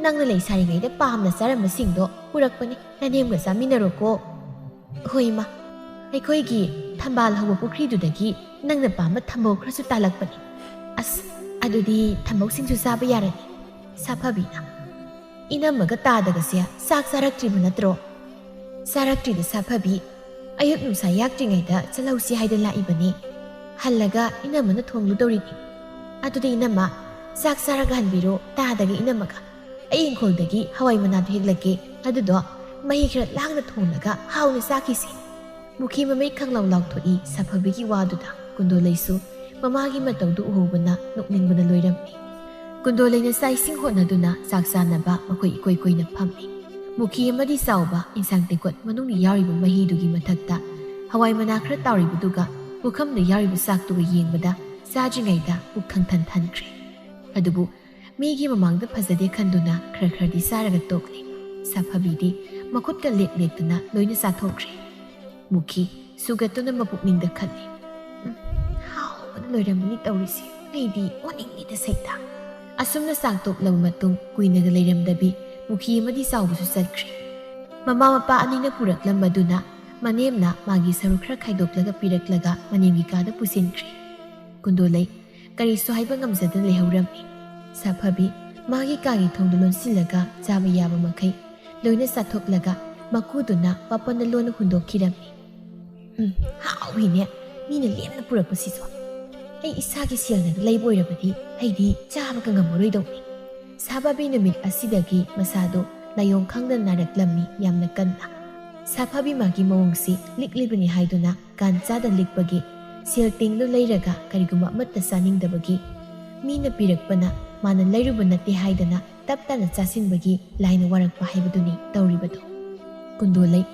ꯅꯪꯅ ꯂꯩꯁꯥꯔꯤꯉꯩꯗ ꯄꯥꯝꯅ ꯆꯥꯔꯝꯕꯁꯤꯡꯗꯣ ꯄꯨꯔꯛꯄꯅꯤ꯫ ꯅꯅꯦꯝꯒ ꯆꯥꯃꯤꯟꯅꯔꯣꯀꯣ꯫" "ꯍꯣꯏ, ꯏꯃꯥ꯫ ꯑꯩꯈꯣꯏꯒꯤ ꯊꯝꯕꯥꯜ ꯍꯧꯕ ꯄꯨꯈ꯭ꯔꯤꯗꯨꯗꯒꯤ ꯅꯪꯅ ꯄꯥꯝꯕ ꯊꯝꯕꯧ ꯈꯔꯁꯨ ꯇꯥꯜꯂꯛꯄꯅꯤ꯫ ꯑꯁ, ꯑꯗꯨꯗꯤ ꯊꯝꯕꯧꯁꯤꯡꯁꯨ ꯆꯥꯕ ꯌꯥꯔꯅꯤ꯫" ꯁꯥꯐꯕꯤꯅ, "ꯏꯅꯝꯃꯒ ꯇꯥꯗꯒꯁꯦ ꯆꯥꯛ ꯆꯥꯔꯛꯇ꯭ꯔꯤꯕ ꯅꯠꯇ꯭ꯔꯣ?" "ꯆꯥꯔꯛꯇ꯭ꯔꯤꯗ ꯁꯥꯐꯕꯤ꯫ ꯑꯌꯨꯛ ꯅꯨꯡꯁꯥ ꯌꯥꯛꯇ꯭ꯔꯤꯉꯩꯗ ꯆꯠꯍꯧꯁꯤ ꯍꯥꯏꯗ ꯂꯥꯛꯏꯕꯅꯤ꯫ ꯍꯜꯂꯒ ꯏꯅꯝꯃꯅ ꯊꯣꯡꯂꯨꯗꯧꯔꯤꯅꯤ꯫ ꯑꯗꯨꯗꯤ ꯏꯅꯝꯃ, ꯆꯥꯛ ꯆꯥꯔꯒ ꯍꯟꯕꯤꯔꯣ, ꯇꯥꯗꯒ ꯏꯅꯝꯃꯒ꯫ ꯑꯩ ꯏꯪꯈꯣꯜꯗꯒꯤ ꯍꯋꯥꯏ ꯃꯅꯥꯗꯣ ꯍꯦꯛꯂꯛꯀꯦ, ꯑꯗꯨꯗꯣ ꯃꯍꯤ ꯈꯔ ꯂꯥꯡꯅ ꯊꯣꯡꯂꯒ ꯍꯥꯎꯅ ꯆꯥꯈꯤꯁꯤ꯫" ꯃꯨꯈꯤ ꯃꯃꯤꯠ ꯈꯪꯂꯥꯎ ꯂꯥꯎꯊꯣꯛꯏ ꯁꯥꯐꯕꯤꯒꯤ ꯋꯥꯗꯨꯗ꯫ ꯀꯨꯟꯗꯣꯂꯩꯁꯨ ꯃꯃꯥꯒꯤ ꯃꯇꯧꯗꯨ ꯎꯍꯧꯕꯅ ꯅꯣꯛꯅꯤꯡꯕꯅ ꯂꯣꯏꯔꯝꯃꯤ꯫ ꯀꯨꯟꯗꯣꯂꯩꯅ ꯆꯥꯛ ꯏꯁꯤꯡ ꯍꯣꯠꯅꯗꯨꯅ ꯆꯥꯛ ꯆꯥꯅꯕ ꯃꯈꯣꯏ ꯏꯀꯣꯏ ꯀꯣꯏꯅ ꯐꯝꯃꯤ꯫ ꯃꯨꯈꯤ ꯑꯃꯗꯤ ꯆꯥꯎꯕ ꯏꯟꯁꯥꯡ ꯇꯦꯡꯀꯣꯠ ꯃꯅꯨꯡꯗ ꯌꯥꯎꯔꯤꯕ ꯃꯍꯤꯗꯨꯒꯤ ꯃꯊꯛꯇ ꯍꯋꯥꯏ ꯃꯅꯥ ꯈꯔ ꯇꯥꯎꯔꯤꯕꯗꯨꯒ ꯄꯨꯈꯝꯗ ꯌꯥꯎꯔꯤꯕ ꯆꯥꯛꯇꯨꯒ ꯌꯦꯡꯕꯗ ꯆꯥꯗ꯭ꯔꯤꯉꯩꯗ ꯄꯨꯛ ꯈꯪꯊꯟ ꯊꯟꯈ꯭ꯔꯦ꯫ ꯑꯗꯨꯕꯨ ꯃꯤꯒꯤ ꯃꯃꯥꯡꯗ ꯐꯖꯗꯦ ꯈꯟꯗꯨꯅ ꯈꯔ ꯈꯔꯗꯤ ꯆꯥꯔꯒ ꯇꯣꯛꯂꯤ꯫ ꯁꯥꯐꯕꯤꯗꯤ ꯃꯈꯨꯠꯀ ꯂꯦꯛ ꯂꯦꯛꯇꯅ ꯂꯣꯏꯅ ꯆꯥꯊꯣꯛꯈ꯭ꯔꯦ꯫ ꯃꯨꯈꯤ ꯁꯨꯒꯠꯇꯨꯅ ꯃꯄꯨꯛꯅꯤꯡꯗ ꯈꯜꯂꯤ, "ꯎꯝ, ꯍꯥꯎꯕꯅ ꯂꯣꯏꯔꯝꯃꯅꯤ ꯇꯧꯔꯤꯁꯦ꯫ ꯑꯩꯗꯤ ꯑꯣꯟꯅꯤꯡꯉꯤꯗ ꯁꯩꯇꯥ꯫" ꯑꯁꯨꯝꯅ ꯆꯥꯛ ꯇꯣꯛꯂꯕ ꯃꯇꯨꯡ ꯀꯨꯏꯅꯒ ꯂꯩꯔꯝꯗꯕꯤ ꯃꯨꯈꯤ ꯑꯃꯗꯤ ꯆꯥꯎꯕꯁꯨ ꯆꯠꯈ꯭ꯔꯦ꯫ ꯃꯃꯥ ꯃꯄꯥ ꯑꯅꯤꯅ ꯄꯨꯔꯛꯂꯝꯕꯗꯨꯅ ꯃꯅꯦꯝꯅ ꯃꯥꯒꯤ ꯁꯔꯨꯛ ꯈꯔ ꯈꯥꯏꯗꯣꯛꯂꯒ ꯄꯤꯔꯛꯂꯒ ꯃꯅꯦꯝꯒꯤ ꯀꯥꯗ ꯄꯨꯁꯤꯟꯈ꯭ꯔꯦ꯫ ꯀꯨꯟꯗꯣꯂꯩ ꯀꯔꯤꯁꯨ ꯍꯥꯏꯕ ꯉꯝꯖꯗꯅ ꯂꯩꯍꯧꯔꯝꯃꯤ꯫ ꯁꯥꯐꯕꯤ ꯃꯥꯒꯤ ꯀꯥꯒꯤ ꯊꯣꯡꯗꯨ ꯂꯣꯟꯁꯤꯜꯂꯒ ꯆꯥꯕ ꯌꯥꯕ ꯃꯈꯩ ꯂꯣꯏꯅ ꯆꯥꯊꯣꯛꯂꯒ ꯃꯀꯨꯗꯨꯅ ꯋꯥꯄꯟꯅ ꯂꯣꯟꯅ ꯍꯨꯟꯗꯣꯛꯈꯤꯔꯝꯃꯤ꯫ "ꯎꯝ, ꯍꯥꯎꯏꯅꯦ, ꯃꯤꯅ ꯂꯦꯝꯅ ꯄꯨꯔꯛꯄꯁꯤꯁꯨ꯫ ꯑꯩ ꯏꯁꯥꯒꯤ ꯁꯦꯜꯅ ꯂꯩꯕ ꯑꯣꯏꯔꯕꯗꯤ ꯑꯩꯗꯤ ꯆꯥꯕꯒ ꯉꯝꯃꯔꯣꯏꯗꯧꯅꯤ"꯫ ꯁꯥꯐꯕꯤ ꯅꯨꯃꯤꯠ ꯑꯁꯤꯗꯒꯤ ꯃꯁꯥꯗꯨ ꯂꯥꯏꯑꯣꯡ ꯈꯪꯗꯅ ꯅꯥꯔꯛꯂꯝꯃꯤ ꯌꯥꯝꯅ ꯀꯟꯅ꯫ ꯁꯥꯐꯕꯤ ꯃꯥꯒꯤ ꯃꯑꯣꯡꯁꯤ ꯂꯤꯛꯂꯤꯕꯅꯤ ꯍꯥꯏꯗꯨꯅ ꯀꯥꯟ ꯆꯥꯗ ꯂꯤꯛꯄꯒꯤ, ꯁꯦꯜ ꯇꯤꯡꯗꯨ ꯂꯩꯔꯒ ꯀꯔꯤꯒꯨꯝꯕ ꯑꯃꯠꯇ ꯆꯥꯅꯤꯡꯗꯕꯒꯤ, ꯃꯤꯅ ꯄꯤꯔꯛꯄꯅ ꯃꯥꯅ ꯂꯩꯔꯨꯕ ꯅꯠꯇꯦ ꯍꯥꯏꯗꯅ ꯇꯞ ꯇꯞꯅ ꯆꯥꯁꯤꯟꯕꯒꯤ ꯂꯥꯏꯅ ꯋꯥꯔꯛꯄ ꯍꯥꯏꯕꯗꯨꯅꯤ ꯇꯧꯔꯤꯕꯗꯨ꯫ ꯀꯨꯟꯗꯣꯂꯩ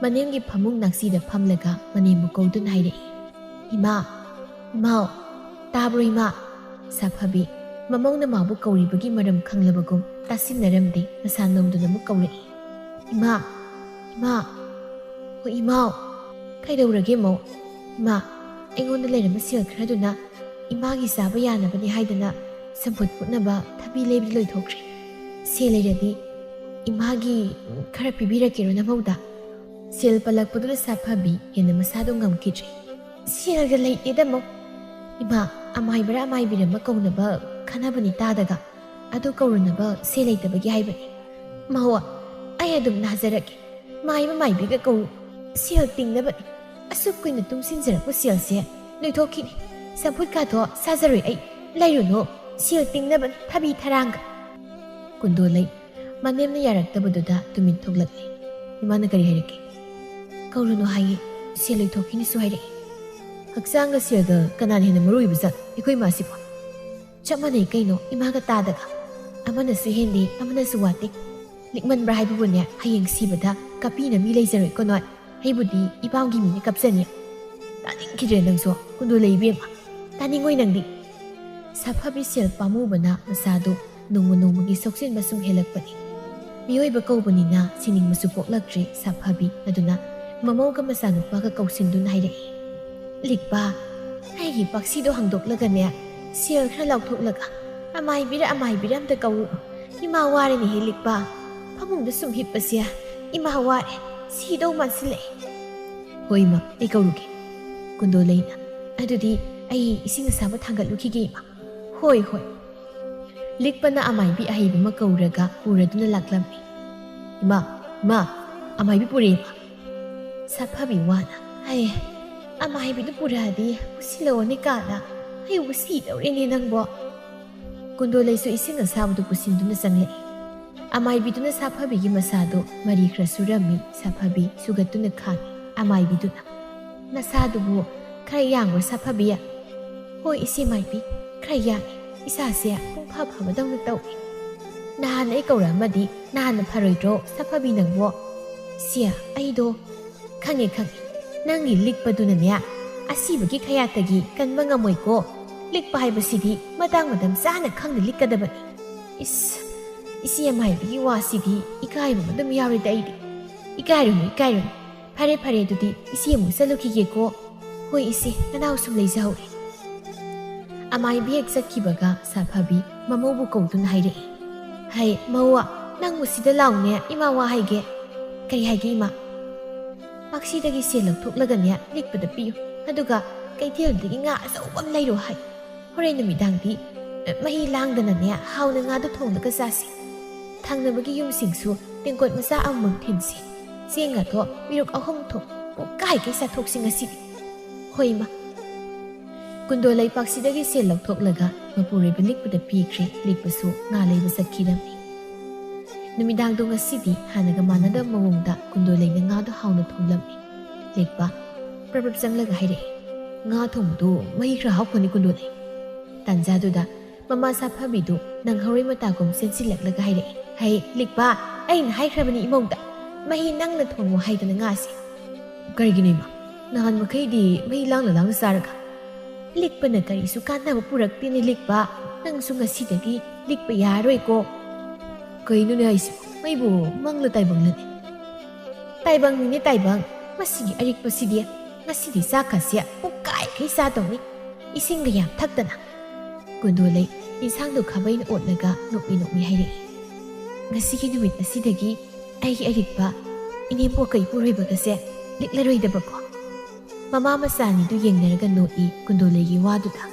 ꯃꯅꯦꯝꯒꯤ ꯐꯃꯨꯡ ꯅꯥꯛꯁꯤꯗ ꯐꯝꯂꯒ ꯃꯅꯦꯝꯕꯨ ꯀꯧꯗꯨꯅ ꯍꯥꯏꯔꯛꯏ, "ꯏꯃꯥ, ꯏꯃꯥꯎ, ꯇꯥꯕ꯭ꯔꯣ ꯏꯃꯥ?" ꯁꯥꯐꯕꯤ ꯃꯃꯧꯅ ꯃꯥꯕꯨ ꯀꯧꯔꯤꯕꯒꯤ ꯃꯔꯝ ꯈꯪꯂꯕꯒꯨꯝ ꯇꯥꯁꯤꯟꯅꯔꯝꯗꯦ, ꯃꯁꯥ ꯅꯣꯝꯗꯨꯅ ꯑꯃꯨꯛ ꯀꯧꯔꯛꯏ, "ꯏꯃꯥ, ꯏꯃꯥ, ꯍꯣꯏ ꯏꯃꯥꯎ, ꯀꯩꯗꯧꯔꯒꯦ ꯃꯧ? ꯏꯃꯥ, ꯑꯩꯉꯣꯟꯗ ꯂꯩꯔꯝꯕ ꯁꯦꯜ ꯈꯔꯗꯨꯅ ꯏꯃꯥꯒꯤ ꯆꯥꯕ ꯌꯥꯅꯕꯅꯤ ꯍꯥꯏꯗꯅ ꯆꯝꯐꯨꯠ ꯐꯨꯠꯅꯕ ꯊꯕꯤ ꯂꯩꯕꯗꯤ ꯂꯣꯏꯊꯣꯛꯈ꯭ꯔꯦ꯫ ꯁꯦꯜ ꯂꯩꯔꯗꯤ ꯏꯃꯥꯒꯤ ꯈꯔ ꯄꯤꯕꯤꯔꯛꯀꯦꯔꯣ ꯅꯃꯧꯗ?" ꯁꯦꯜ ꯄꯜꯂꯛꯄꯗꯨꯗ ꯁꯥꯐꯕꯤ ꯍꯦꯟꯅ ꯃꯁꯥꯗꯣ ꯉꯝꯈꯤꯗ꯭ꯔꯦ꯫ "ꯁꯦꯜꯒ ꯂꯩꯇꯦꯗ ꯃꯧ꯫ ꯏꯃꯥ, ꯑꯃꯥꯏꯕꯔꯥ ꯑꯃꯥꯏꯕꯤꯔ ꯑꯃ ꯀꯧꯅꯕ ꯈꯟꯅꯕꯅꯤ ꯇꯥꯗꯒ꯫ ꯑꯗꯨ ꯀꯧꯔꯨꯅꯕ ꯁꯦꯜ ꯂꯩꯇꯕꯒꯤ ꯍꯥꯏꯕꯅꯤ꯫ ꯃꯧ, ꯑꯩ ꯑꯗꯨꯝ ꯅꯥꯖꯔꯒꯦ꯫ ꯃꯥꯏꯕ ꯃꯥꯏꯕꯤꯒ ꯀꯧꯔꯨ꯫ ꯁꯦꯜ ꯇꯤꯡꯅꯕꯅꯤ꯫ ꯑꯁꯨꯛ ꯀꯨꯏꯅ ꯇꯨꯡꯁꯤꯟꯖꯔꯛꯄ ꯁꯦꯜꯁꯦ ꯂꯣꯏꯊꯣꯛꯈꯤꯅꯤ꯫ ꯆꯝꯐꯨꯠ ꯀꯥꯗꯣ ꯆꯥꯖꯔꯣꯏ ꯑꯩ꯫ ꯂꯩꯔꯨꯅꯨ꯫ ꯁꯦꯜ ꯇꯤꯡꯅꯕꯅꯤ ꯊꯕꯤ ꯊꯔꯥꯡꯒ"꯫ ꯀꯨꯟꯗꯣꯂꯩ ꯃꯅꯦꯝꯅ ꯌꯥꯔꯛꯇꯕꯗꯨꯗ ꯇꯨꯃꯤꯟ ꯊꯣꯛꯂꯛꯂꯦ꯫ ꯏꯃꯥꯅ ꯀꯔꯤ ꯍꯥꯏꯔꯛꯀꯦ? "ꯀꯧꯔꯨꯅꯨ ꯍꯥꯏꯌꯦ꯫ ꯁꯦꯜ ꯂꯣꯏꯊꯣꯛꯈꯤꯅꯤꯁꯨ ꯍꯥꯏꯔꯛꯏ"꯫ "ꯍꯛꯆꯥꯡꯒ ꯁꯦꯜꯒ ꯀꯅꯥꯅ ꯍꯦꯟꯅ ꯃꯔꯨ ꯑꯣꯏꯕ ꯖꯥꯠ? ꯑꯩꯈꯣꯏ ꯏꯃꯥꯁꯤꯕꯨ?" "ꯆꯞ ꯃꯥꯟꯅꯩ ꯀꯩꯅꯣ, ꯏꯃꯥꯒ ꯇꯥꯗꯒ꯫ ꯑꯃꯅꯁꯨ ꯍꯦꯟꯗꯦ, ꯑꯃꯅꯁꯨ ꯋꯥꯠꯇꯦ꯫ ꯂꯤꯛꯃꯟꯕ꯭ꯔꯥ ꯍꯥꯏꯕꯕꯨꯅꯦ, ꯍꯌꯦꯡ ꯁꯤꯕꯗ ꯀꯞꯄꯤꯅ ꯃꯤ ꯂꯩꯖꯔꯣꯏꯀꯣ ꯅꯣꯏ꯫ ꯑꯩꯕꯨꯗꯤ ꯏꯄꯥꯝꯒꯤ ꯃꯤꯅ ꯀꯞꯆꯅꯤ"꯫ "ꯇꯥꯅꯤꯡꯈꯤꯗ꯭ꯔꯦ ꯅꯪꯁꯨ, ꯀꯨꯟꯗꯣꯂꯩ ꯏꯕꯦꯝꯃ꯫ ꯇꯥꯅꯤꯡꯉꯣꯏ ꯅꯪꯗꯤ"꯫ ꯁꯥꯐꯕꯤ ꯁꯦꯜ ꯄꯥꯝꯃꯨꯕꯅ ꯃꯁꯥꯗꯨ ꯅꯣꯡꯃ ꯅꯣꯡꯃꯒꯤ ꯁꯣꯛꯆꯤꯟꯕ ꯁꯨꯝ ꯍꯦꯜꯂꯛꯄꯅꯤ꯫ ꯃꯤꯑꯣꯏꯕ ꯀꯧꯕꯅꯤꯅ ꯁꯤꯅꯤꯡꯕꯁꯨ ꯄꯣꯛꯂꯛꯇ꯭ꯔꯦ ꯁꯥꯐꯕꯤ꯫ ꯑꯗꯨꯅ ꯃꯃꯧꯒ ꯃꯆꯥꯅꯨꯄꯥꯒ ꯀꯧꯁꯤꯟꯗꯨꯅ ꯍꯥꯏꯔꯛꯏ, "ꯂꯤꯛꯄꯥ, ꯑꯩꯒꯤ ꯄꯥꯛꯁꯤꯗꯣ ꯍꯥꯡꯗꯣꯛꯂꯒꯅꯦ, ꯁꯦꯜ ꯈꯔ ꯂꯧꯊꯣꯛꯂꯒ ꯑꯃꯥꯏꯕꯤꯔ ꯑꯃꯥꯏꯕꯤꯔ ꯑꯝꯇ ꯀꯧꯔꯨ꯫ ꯏꯃꯥ ꯋꯥꯔꯦꯅꯦꯍꯦ ꯂꯤꯛꯄꯥ꯫ ꯐꯃꯨꯡꯗ ꯁꯨꯝ ꯍꯤꯞꯄꯁꯦ ꯏꯃꯥ ꯋꯥꯔꯦ꯫ ꯁꯤꯗꯧ ꯃꯥꯟꯁꯤꯜꯂꯛꯑꯦ"꯫ "ꯍꯣꯏ ꯏꯃꯥ, ꯑꯩ ꯀꯧꯔꯨꯒꯦ꯫" ꯀꯨꯟꯗꯣꯂꯩꯅ, "ꯑꯗꯨꯗꯤ ꯑꯩ ꯏꯁꯤꯡ ꯑꯁꯥꯕ ꯊꯥꯡꯒꯠꯂꯨꯈꯤꯒꯦ ꯏꯃꯥ꯫" "ꯍꯣꯏ, ꯍꯣꯏ꯫" ꯂꯤꯛꯄꯅ ꯑꯃꯥꯏꯕꯤ ꯑꯍꯩꯕ ꯑꯃ ꯀꯧꯔꯒ ꯄꯨꯔꯗꯨꯅ ꯂꯥꯛꯂꯝꯃꯤ꯫ "ꯏꯃꯥ, ꯏꯃꯥ, ꯑꯃꯥꯏꯕꯤ ꯄꯨꯔꯛꯑꯦ ꯏꯃꯥ꯫" ꯁꯥꯐꯕꯤ ꯋꯥꯅ, "ꯍꯩ, ꯑꯃꯥꯏꯕꯤꯗꯨ ꯄꯨꯔꯛꯑꯗꯤ ꯄꯨꯁꯤꯜꯂꯛꯑꯣꯅꯦ ꯀꯥꯗ, ꯑꯩ ꯋꯥꯁꯤ ꯇꯧꯔꯦꯅꯦ ꯅꯪꯕꯣ꯫" ꯀꯨꯟꯗꯣꯂꯩꯁꯨ ꯏꯁꯤꯡ ꯑꯁꯥꯕꯗꯨ ꯄꯨꯁꯤꯟꯗꯨꯅ ꯆꯪꯂꯛꯏ꯫ ꯑꯃꯥꯏꯕꯤꯗꯨꯅ ꯁꯥꯐꯕꯤꯒꯤ ꯃꯁꯥꯗꯨ ꯃꯔꯤ ꯈꯔ ꯁꯨꯔꯝꯃꯤ꯫ ꯁꯥꯐꯕꯤ ꯁꯨꯒꯠꯇꯨꯅ ꯈꯥꯡꯏ꯫ ꯑꯃꯥꯏꯕꯤꯗꯨꯅ, "ꯅꯁꯥꯗꯨꯕꯨ ꯈꯔ ꯌꯥꯡꯕ꯭ꯔꯥ ꯁꯥꯐꯕꯤ?" "ꯍꯣꯏ ꯏꯆꯦ ꯃꯥꯏꯕꯤ, ꯈꯔ ꯌꯥꯡꯉꯤ꯫ ꯏꯁꯥꯁꯦ ꯄꯨꯡꯐꯥ ꯐꯕꯗꯧꯅ ꯇꯧꯏ꯫ ꯅꯍꯥꯟ ꯑꯩ ꯀꯧꯔꯛꯑꯝꯃꯗꯤ ꯅꯍꯥꯟꯅ ꯐꯔꯣꯏꯗ꯭ꯔꯣ ꯁꯥꯐꯕꯤ ꯅꯪꯕꯣ?" "ꯏꯆꯦ, ꯑꯩꯗꯣ..." "ꯈꯪꯉꯦ, ꯈꯪꯉꯦ꯫ ꯅꯪꯒꯤ ꯂꯤꯛꯄꯗꯨꯅꯅꯦ, ꯑꯁꯤꯕꯒꯤ ꯈꯌꯥꯠꯇꯒꯤ ꯀꯟꯕ ꯉꯝꯃꯣꯏꯀꯣ꯫ ꯂꯤꯛꯄ ꯍꯥꯏꯕꯁꯤꯗꯤ ꯃꯇꯥꯡ ꯃꯇꯝ ꯆꯥꯅ ꯈꯪꯅ ꯂꯤꯛꯀꯗꯕꯅꯤ꯫" "ꯏꯁ, ꯏꯆꯦ ꯃꯥꯏꯕꯤꯒꯤ ꯋꯥꯁꯤꯗꯤ ꯏꯀꯥꯏꯕ ꯑꯗꯨꯝ ꯌꯥꯎꯔꯤꯗ ꯑꯩꯗꯤ꯫" "ꯏꯀꯥꯏꯔꯨꯅꯨ, ꯏꯀꯥꯏꯔꯨꯅꯨ꯫ ꯐꯔꯦ, ꯐꯔꯦ, ꯑꯗꯨꯗꯤ ꯏꯆꯦ ꯑꯃꯨꯛ ꯆꯠꯂꯨꯈꯤꯒꯦꯀꯣ꯫" "ꯍꯣꯏ ꯏꯆꯦ, ꯅꯅꯥꯎ ꯁꯨꯝ ꯂꯩꯖꯍꯧꯔꯦ꯫" ꯑꯃꯥꯏꯕꯤ ꯍꯦꯛ ꯆꯠꯈꯤꯕꯒ ꯁꯥꯐꯕꯤ ꯃꯃꯧꯕꯨ ꯀꯧꯗꯨꯅ ꯍꯥꯏꯔꯛꯏ꯫ "ꯍꯩ, ꯃꯧ, ꯅꯪꯕꯨ ꯁꯤꯗ ꯂꯥꯎꯅꯦ, ꯏꯃꯥ ꯋꯥ ꯍꯥꯏꯒꯦ꯫" "ꯀꯔꯤ ꯍꯥꯏꯒꯦ ꯏꯃꯥ?" "ꯄꯥꯛꯁꯤꯗꯒꯤ ꯁꯦꯜ ꯂꯧꯊꯣꯛꯂꯒꯅꯦ ꯂꯤꯛꯄꯗ ꯄꯤꯌꯨ, ꯑꯗꯨꯒ ꯀꯩꯊꯦꯜꯗꯒꯤ ꯉꯥ ꯑꯆꯧꯕ ꯑꯃ ꯂꯩꯔꯨ ꯍꯥꯏ꯫ ꯍꯣꯔꯦꯟ ꯅꯨꯃꯤꯗꯥꯡꯗꯤ, ꯑ, ꯃꯍꯤ ꯂꯥꯡꯗꯅꯅꯦ ꯍꯥꯎꯅ ꯉꯥꯗꯨ ꯊꯣꯡꯂꯒ ꯆꯥꯁꯤ꯫ ꯊꯪꯅꯕꯒꯤ ꯌꯨꯝꯁꯤꯡꯁꯨ ꯇꯦꯡꯀꯣꯠ ꯃꯆꯥ ꯑꯃꯃꯝ ꯊꯤꯟꯁꯤ꯫ ꯆꯦꯡ ꯑꯗꯣ ꯄꯤꯔꯨꯛ ꯑꯍꯨꯝ ꯊꯣꯛ ꯄꯨꯡꯀꯥꯏꯈꯩ ꯆꯥꯊꯣꯛꯁꯤ ꯉꯁꯤꯗꯤ꯫" "ꯍꯣꯏ ꯏꯃꯥ꯫" ꯀꯨꯟꯗꯣ ꯂꯩꯄꯥꯛꯁꯤꯗꯒꯤ ꯁꯦꯜ ꯂꯧꯊꯣꯛꯂꯒ ꯃꯄꯨꯔꯣꯏꯕ ꯂꯤꯛꯄꯗ ꯄꯤꯈ꯭ꯔꯦ꯫ ꯂꯤꯛꯄꯁꯨ ꯉꯥ ꯂꯩꯕ ꯆꯠꯈꯤꯔꯝꯃꯤ꯫ ꯅꯨꯃꯤꯗꯥꯡꯗꯣ ꯉꯁꯤꯗꯤ ꯍꯥꯟꯅꯒ ꯃꯥꯟꯅꯗꯕ ꯃꯑꯣꯡꯗ ꯀꯨꯟꯗꯣ ꯂꯩꯅ ꯉꯥꯗꯣ ꯍꯥꯎꯅ ꯊꯣꯡꯂꯝꯃꯤ꯫ ꯂꯤꯛꯄ ꯄ꯭ꯔꯞ ꯄ꯭ꯔꯞ ꯆꯪꯂꯒ ꯍꯥꯏꯔꯛꯏ, "ꯉꯥ ꯊꯣꯡꯕꯗꯣ ꯃꯍꯤ ꯈꯔ ꯍꯥꯞꯈꯣꯅꯦ ꯀꯨꯟꯗꯣ ꯂꯩ꯫" ꯇꯥꯟꯖꯥꯗꯨꯗ ꯃꯃꯥ ꯁꯥꯐꯕꯤꯗꯨ ꯅꯪꯍꯧꯔꯣꯏ ꯃꯇꯥꯒꯨꯝ ꯆꯦꯟꯁꯤꯜꯂꯛꯂꯒ ꯍꯥꯏꯔꯛꯏ, "ꯍꯩ, ꯂꯤꯛꯄ, ꯑꯩꯅ ꯍꯥꯏꯈ꯭ꯔꯕꯅꯤ ꯏꯃꯧꯗ, ꯃꯍꯤ ꯅꯪꯅ ꯊꯣꯡꯉꯨ ꯍꯥꯏꯗꯅ ꯉꯥꯁꯦ꯫" "ꯀꯔꯤꯒꯤꯅꯣ ꯏꯃꯥ? ꯅꯍꯥꯟ ꯃꯈꯩꯗꯤ ꯃꯍꯤ ꯂꯥꯡꯅ ꯂꯥꯡꯅ ꯆꯥꯔꯒ꯫" "ꯂꯤꯛꯄꯅ ꯀꯔꯤꯁꯨ ꯀꯥꯟꯅꯕ ꯄꯨꯔꯛꯇꯦꯅꯦ ꯂꯤꯛꯄ꯫ ꯅꯪꯁꯨ ꯉꯁꯤꯗꯒꯤ ꯂꯤꯛꯄ ꯌꯥꯔꯔꯣꯏꯀꯣ꯫" "ꯀꯩꯅꯣꯅꯦ ꯍꯥꯏꯁꯤꯕꯨ? ꯃꯩꯕꯨ ꯃꯪꯂ ꯇꯥꯏꯕꯪꯂꯅꯦ?" "ꯇꯥꯏꯕꯪꯅꯤꯅꯦ ꯇꯥꯏꯕꯪ꯫ ꯃꯁꯤꯒꯤ ꯑꯔꯤꯛꯄꯁꯤꯗꯤ ꯉꯁꯤꯗꯤ ꯆꯥꯛꯀꯁꯦ ꯄꯨꯡꯀꯥꯏꯈꯩ ꯆꯥꯗꯧꯅꯤ, ꯏꯁꯤꯡꯒ ꯌꯥꯝ ꯊꯛꯇꯅ꯫" ꯀꯨꯟꯗꯣꯂꯩ ꯏꯟꯁꯥꯡꯗꯣ ꯈꯥꯕꯩꯅ ꯑꯣꯠꯂꯒ ꯅꯣꯛꯃꯤ ꯅꯣꯛꯃꯤ ꯍꯥꯏꯔꯛꯏ, "ꯉꯁꯤꯒꯤ ꯅꯨꯃꯤꯠ ꯑꯁꯤꯗꯒꯤ ꯑꯩꯒꯤ ꯑꯔꯤꯛꯄ ꯏꯅꯦꯝꯄꯣꯛꯀ ꯏꯄꯨꯔꯣꯏꯕꯒꯁꯦ ꯂꯤꯛꯂꯔꯣꯏꯗꯕꯀꯣ꯫ ꯃꯃꯥ ꯃꯆꯥ ꯑꯅꯤꯗꯨ ꯌꯦꯡꯅꯔꯒ ꯅꯣꯛꯏ ꯀꯨꯟꯗꯣꯂꯩꯒꯤ ꯋꯥꯗꯨꯗ꯫